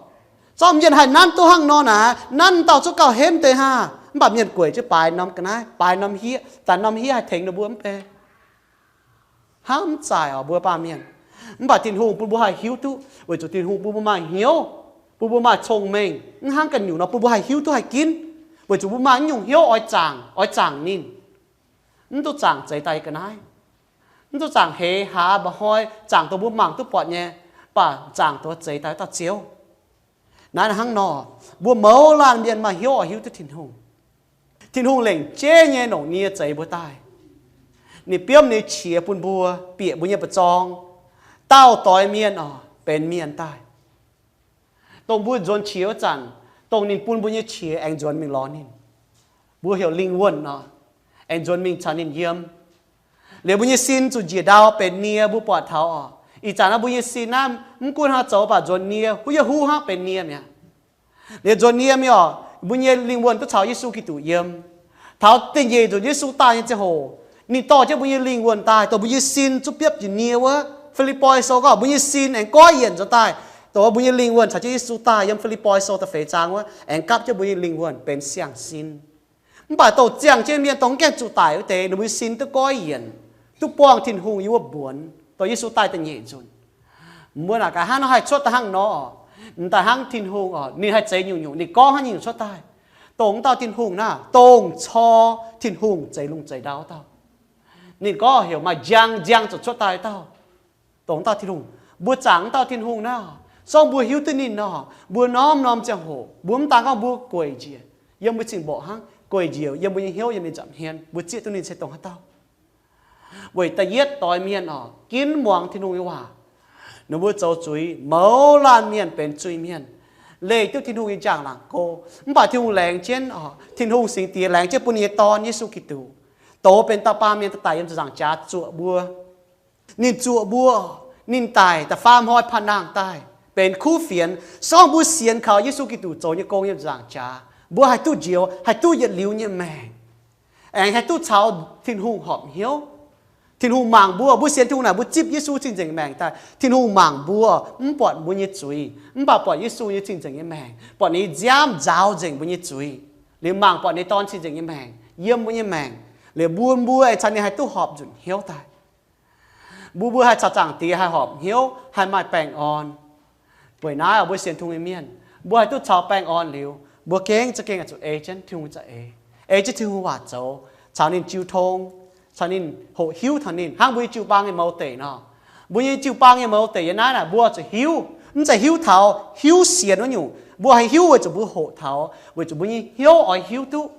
Zorqv mienh haih nanv duqv hnangv nor naaic, nanv dauh zungv gauh henv deix hnangv. Mv baac mienh gueic jienv baaix norm ga'naaiv, baaix norm hiev, zanc norm hiev haih tengx ninh mbuo mv bei. Hnangv mv zaaic oc mbuo baamh mienh. Mv baac Tin-Hungh bun mbuo haih hiuv duqv weic zuqc Tin-Hungh bun mbuo maaih hnyouv, bun mbuo maaih cong-mengh, mv hnangv ganh nyungc nor bun mbuo haih hiuv duqv haih ginv, weic zuqc mbuo maaih naaiv nyungc hnyouv oix zaangc, oix zaangc ninh. Mv duqv zaangc zeix daaih ga'naaiv. Mv duqv zaangc heix hlaax mba'hnoi, zaangc dongh mbuo mangc duqv buatc nyei, mv baac zaangc dongh zeix daaih dauh Ziouv. Naaiv hnangv nor, mbuo mouz laanh mienh maaih hnyouv oix hiuv duqv Tin-Hungh. Tin-Hungh lengc jeiv nyei longc nie zeix mbuo daaih. Ninh biomv ninh nyei qiex bun mbuo, bieqc mbuo nyei mba'zorng. Dauh doix mienh oc, benx mienh daaih. Dongh mbuo nzuonx qiex wuov zanc, dongh ninh bun mbuo nyei qiex aengx nzuonx mingh lorz ninh. Mbuo heuc lingh wuonh nor, aengx nzuonx mingh caux ninh yiem. Liuz mbuo nyei sin zuqc njiec ndau benx nie, mbuo buatc taux oc, Ih zanc naaiv mbuo nyei sin naaiv mv gunv hnangv zoux mv baac nzuonx nie, huv yie huv hnangv benx nie mi'aqv. Liuz nzuonx nie mingh orqc, mbuo nyei lingh wuonh duqv caux Yesu Giduc yiem. Taux da'nyeic nzunc Yesu daaih nyei ziangh hoc, ninh dorh jienv mbuo nyei lingh wuonh daaih, dongh mbuo nyei sin zungv biopv njiec nie wuov. Fi^lipv^poi Sou gorngv mbuo nyei sin aengx goiv yienc nzuonx daaih, dongh mbuo nyei lingh wuonh caux jienv Yesu daaih. Yiem Fi^lipv^poi Sou da'feix zaang wuov aengx gapv jienv mbuo nyei lingh wuonh benx siang-sin. Mv baac dongh ziangh jienv mienh dongh mv gaengh zuqc daic wuov deix, ninh mbuo sin duqv goiv yienc, duqv buangh Tin-Hungh yiem wuov mbuonx, dongh Yesu daaih da'nyeic nzunc. Mbuo naaic gaax hnangv nor haih cuotv daaih hnangv nor, m'daaih hnangv Tin-Hungh oc, ninh haih zeix nyungc-nyungc, ninh gorngv hnangv nyungc cuotv daaih. Dongh wuov dauh Tin-Hungh naaiv, dongh cor Tin-Hungh zeix lungh zeix ndau wuov dauh. Ninh gorngv heuc maaih njang nziang zuqc cuotv daaih wuov dauh. Dongh wuov dauh Tin-Hungh, mbuo zaangc wuov dauh Tin-Hungh naaiv, sorng mbuo hiuv duqv ninh nor, mbuo norm-norm ziangh hoc mbuo mv daan gorngv mbuo gueic njiec yiem mbuo cing-mborqc hnangv, gueic njiec yiem mbuo nyei hnyouv, yiem mbuo nza'hmien, mbuo zieqv duqv ninh se dongh haaix dauh. Weic da'yietv doix mienh oc, ginv muangx Tin-Hungh nyei waac. Ninh mbuo zoux zuiz, mouz laanh mienh benx zuiz-mienh, leih duqv Tin-Hungh nyei njang-laangc go. Mv baac Tin-Hungh laengz jienv oc, Tin-Hungh Singx Diex laengz jienv bun ninh nyei Dorn, Yesu Giduc, dox benx dauh baamh mienh daaih daic yiem ziepc nzaangc jaax zuoqc mbuo. Ninh zuoqc mbuo, ninh daic da'faam hnoi panh nangh daaih benx kuv fienx. Sorng mbuo sienx kaux Yesu Giduc zoux nyei gong yiem ziepc nzaangc jaax, mbuo haih duqv njoux, haih duqv yietc liuz nyei maengc, aengx haih duqv caux Tin-Hungh horpc hnyouv. Tin-Hungh mangc mbuo, mbuo sienx Tin-Hungh naaic, mbuo zipv Yesu cing-nzengc nyei maengc daaih. Tin-Hungh mangc mbuo, mv buatc mbuo nyei zuiz, mv baac buatc Yesu nyei cing-nzengc nyei maengc, buatc ninh nziaamv nzaaux nzengc mbuo nyei zuiz, liuz mangc buatc ninh Dorn cing-nzengc nyei maengc yiem mbuo nyei maengc, liuz bun mbuo aengx caux ninh haih duqv horpc nzunc hnyouv daaih. Mbuo, mbuo haih caux Zaangc Diex haih horpc hnyouv, haih maaih baengh orn. Weic naaiv mbuo sienx Tin-Hungh nyei mienh, mbuo haih duqv caux baengh orn liuz, mbuo gengh za'gengh zuqc ei jienv Tin-Hungh za'eix, ei jienv Tin-Hungh waac zoux, caux ninh jiu tong, caux ninh hoqc hiuv taux ninh, hnangv mbuo nyei jiu-baang nyei mouz deic nor. Mbuo nyei jiu-baang nyei mouz deic yiem naaiv naaic, mbuo zuqc hiuv, mv zeiz hiuv taux hiuv sienx wuov nyungc. Mbuo haih hiuv weic zuqc mbuo hoqc taux, weic zuqc mbuo nyei hnyouv oix hiuv duqv.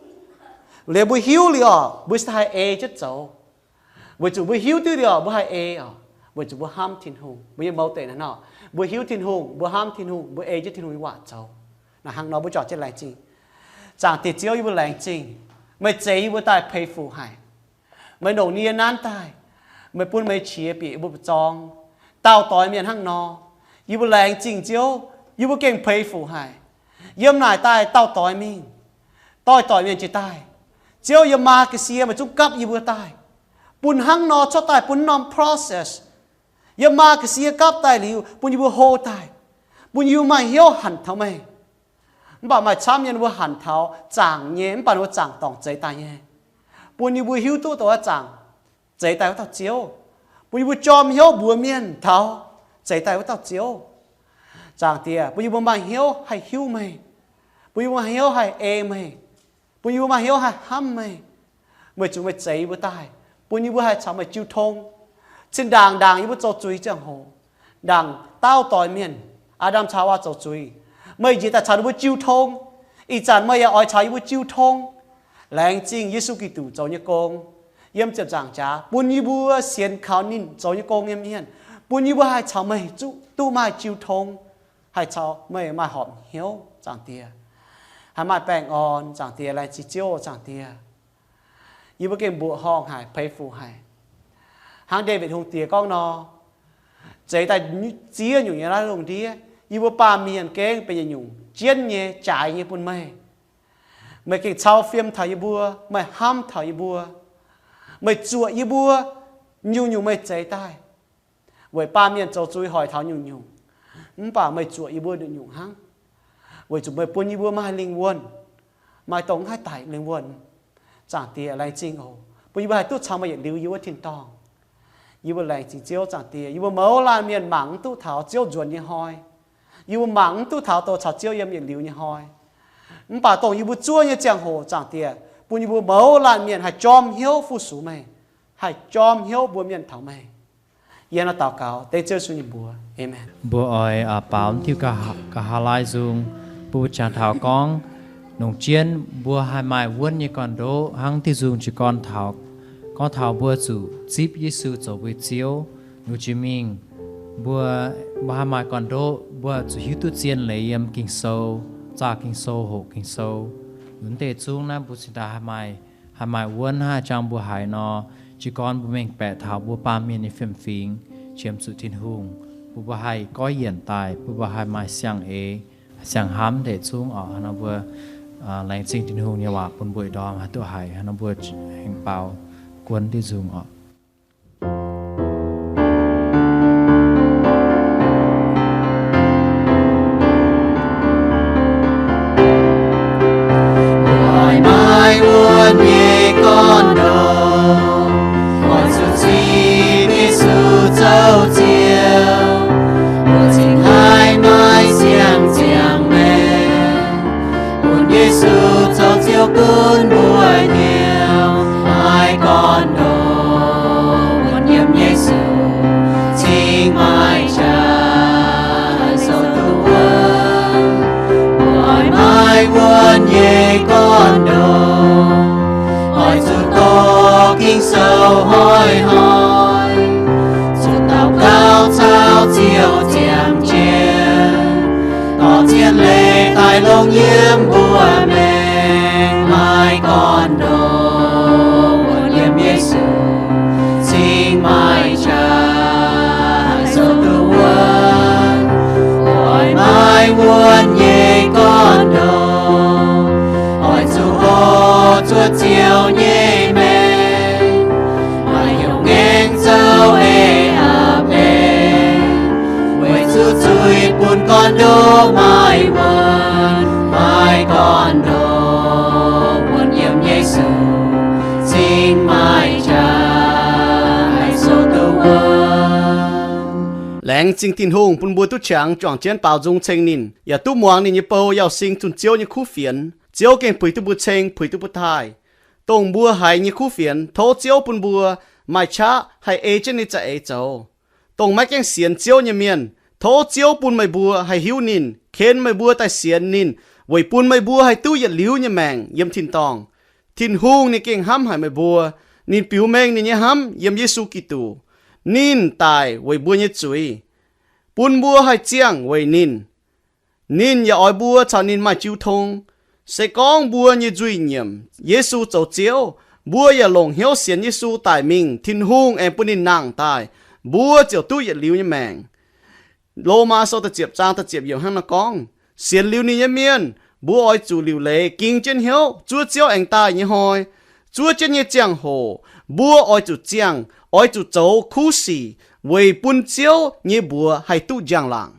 Liuz mbuo hiuv liuz oc, mbuo se haih ei jienv zoux. Weic zuqc mbuo hiuv duqv liuz oc, mbuo haih ei oc, weic zuqc mbuo hnamv Tin-Hungh. Mbuo nyei mouz deic naaiv nor, mbuo hiuv Tin-Hungh, mbuo hnamv Tin-Hungh, mbuo ei jienv Tin-Hungh nyei waac zoux. Naaiv hnangv nor mbuo juangc jienv laengz zingh. Zaangc Diex Ziouv, yie mbuo laengz zingh meih zeix yie mbuo daaih peix fuc haic. Meih longc nie nanv daaih, meih bun meih nyei qiex bieqc yie mbuo buoz-zorng. Daauh doix mienh hnangv nor, yie mbuo laengz zingh Ziouv, yie mbuo gengh peix fuc haic. Yiem naaic daaih daauh doix mingh, doix-doix mienh jiex daaih. Ziouv, yiem maa ga'sie meih zungv gapv yie mbuo daaih, bun hnangv nor cuotv daaih bun norm process. Yiem maa ga'sie gapv daaih liuz, bun yie mbuo hlo daaih, bun yie mbuo maaih hnyouv hanc taux meih. Mv baac maaih camv nyei ninh mbuo hanc taux zaangc nyei, mv baac ninh mbuo zaangc dorngc zeix daaih nyei. Bun yie mbuo hiuv duqv dongh wuov zaangc zeix daaih wuov dauh Ziouv. Bun yie mbuo jorm hnyouv mbuox mienh taux zeix daaih wuov dauh Ziouv. Zaangc Diex, bun yie mbuo maaih hnyouv haih hiuv meih, bun yie mbuo maaih hnyouv haih ei meih, bun yie mbuo maaih hnyouv haih hnamv meih, weic zuqc meih zeix yie mbuo daaih, bun yie mbuo haih caux meih jiu tong. Cin-ndaangc ndaangc yie mbuo zoux zuiz ziangh hoc, ndaangc daauh doix mienh, Aa^ndam caux Haawaa zoux zuiz, meih njiec daaih caux ninh mbuo jiu tong. Ih zanc meih yaac oix caux yie mbuo jiu tong. Laengz zingh Yesu Giduc zoux nyei gong yiem ziepc nzaangc jaax, bun yie mbuo sienx kaux ninh zoux nyei gong nyei mienh, bun yie mbuo haih caux meih duqv maaih jiu tong, haih caux meih maaih horpc hnyouv, Zaangc Diex. Haih maaih baengh orn, Zaangc Diex. Laengz zingh Ziouv, Zaangc Diex. Yie mbuo gengh mbuoqc horngh haic, peix fuc haic. Hnangv Ndaawitv Hungh Diex gorngv nor, zeix daaih ziex nyungc nyei naaiv lungh ndiev, yie mbuo baamh mienh gengh benx yietc nyungc jienv nyei, jaaix nyei bun meih. Meih gengh cau fiem taux yie mbuo, meih hnamv taux yie mbuo, meih zuoqc yie mbuo, nyungc-nyungc meih zeix daaih. Weic baamh mienh zoux zuiz hoic taux nyungc-nyungc, mv baac meih zuoqc yie mbuo nyungc-nyungc hnangv, weic zuqc meih bun yie mbuo maaih lingh wuonh, maaih dongh mv haih daic lingh wuonh. Zaangc Diex, laengz zingh oc, bun yie mbuo haih duqv caux meih yietc liuz yiem wuov tin-dorngh. Yie mbuo laengz zingh Ziouv, Zaangc Diex. Yie mbuo mouz laanh mienh mangc mv duqv taux Ziouv nzuonx nyei hnoi. Yie mbuo mangc mv duqv taux dongh caux Ziouv yiem yietc liuz nyei hnoi. Mv baac dongh yie mbuo zuov nyei ziangh hoc, Zaangc Diex, bun yie mbuo mouz laanh mienh haih jorm hnyouv fu-sux meih, haih jorm hnyouv mbuox mienh taux meih. Yie nor daux gaux dengv Ziouv Yesu nyei mbuox, aamen. Mbuo oix baaux diuh nqa'haav laai nzung, mbuo jangx taux gorngv, longc jienv mbuo haih maaih wuonv nyei gorn-ndoqv hnangv diuh nzung jiez gorn taux, gorngv taux mbuo zuqc zipv Yesu zoux mbuo nyei Ziouv. Longc jiex mingh, mbuo, mbuo haih maaih gorn-ndoqv, mbuo zuqc hiuv duqv zien leiz yiem Ging-Sou, zaah Ging-Sou, hoqc Ging-Sou. Lunx deix zungv naaiv mbuo cingx daaih haih maaih, haih maaih wuonv, haih jangx mbuo haiz nor, jiez gorn mbuo mengh baeqc taux mbuo baamh mienh nyei fiem-fingx. qiemx zuqc Tin-Hungh, bun mbuo haih goiv yienc daaih, bun mbuo haih maaih siang-eix, siang-hnamv ndeic zungv oc. Hnangv nor mbuo laengz zingh Tin-Hungh nyei waac bun mbuo ih ndorm haih duqv haiz, hnangv nor mbuo aengx baaux guon diuh nzungh oc. Oix maaih wuonh nyei gorn-ndoqv, oix zuqc cingx Yesu zoux Ziouv, mbuo cingx haih maaih siang-ziangh maengc, bun Yesu zoux Ziouv gunv mbuo nyei. Maaih gorn-ndoqv wuonh yiem Yesu, cingx maaih qaqv haih zoux duqv wuonh. Oix maaih wuonh nyei gorn-ndoqv, oix zuqc doqc Ging-Sou hnoi-hnoi, zuqc daux gaux caux Ziouv ziangh jienv, dorh zien leiz daaih longc yiem mbuo maengc. Maaih gorn-ndoqv wuonh yiem Yesu, cingx maaih qaqv haih zoux duqv wuonh. Oix maaih wuonh nyei gorn-ndoqv, oix zuqc hoqc zuoqc Ziouv nyei maengc, maaih hnyouv ngaengc zoux eix a'bengc, weic zuqc zuiz bun gorn-ndoqv maaih wuonh. Maaih gorn-ndoqv wuonh yiem Yesu, cingx maaih qaqv haih zoux duqv wuonh. Laengz zingh Tin-Hungh bun mbuo duqv qangx juangc jienv baaux nzung ceng ninh, yaac duqv muangx ninh nyei bou Yauh Sing zunh Ziouv nyei kuv fienx. Ziouv gengh puix duqv mbuo ceng, puix duqv mbuo taaih. Dongh mbuo haiz nyei kuv fienx, tov Ziouv bun mbuo maaih qaqv haih ei jienv ninh za'eix zoux. Dongh maiv gaengh sienx Ziouv nyei mienh, tov Ziouv bun meih mbuo haih hiuv ninh, ken meih mbuo daaih sienx ninh, weic bun meih mbuo haih duqv yietc liuz nyei maengc yiem tin-dorngh. Tin-Hungh ninh gengh hnamv haic meih mbuo. Ninh biux mengh ninh nyei hnamv yiem Yesu Giduc. Ninh daic weic mbuo nyei zuiz, bun mbuo haih ziangh weic ninh. Ninh yaac oix mbuo caux ninh maaih jiu tong. Se gorngv mbuo nyei nzuih nyiemc Yesu zoux Ziouv, mbuo yaac longc hnyouv sienx Yesu daic mingh, Tin-Hungh aengx bun ninh nangh daaih, mbuo ziouc duqv yietc liuz nyei maengc. Lomaa Sou da'ziepc zaang da'ziepc yiemc hnangv naaiv gorngv, sienx liuz ninh nyei mienh, mbuo oix zuqc liuc leiz ging jienv hnyouv zuov Ziouv aengx daaih nyei hnoi. Zuov jienv nyei ziangh hoc mbuo oix zuqc ziangh, oix zuqc zoux kuv sic weic bun Ziouv nyei mbuox haih duqv njang-laangc.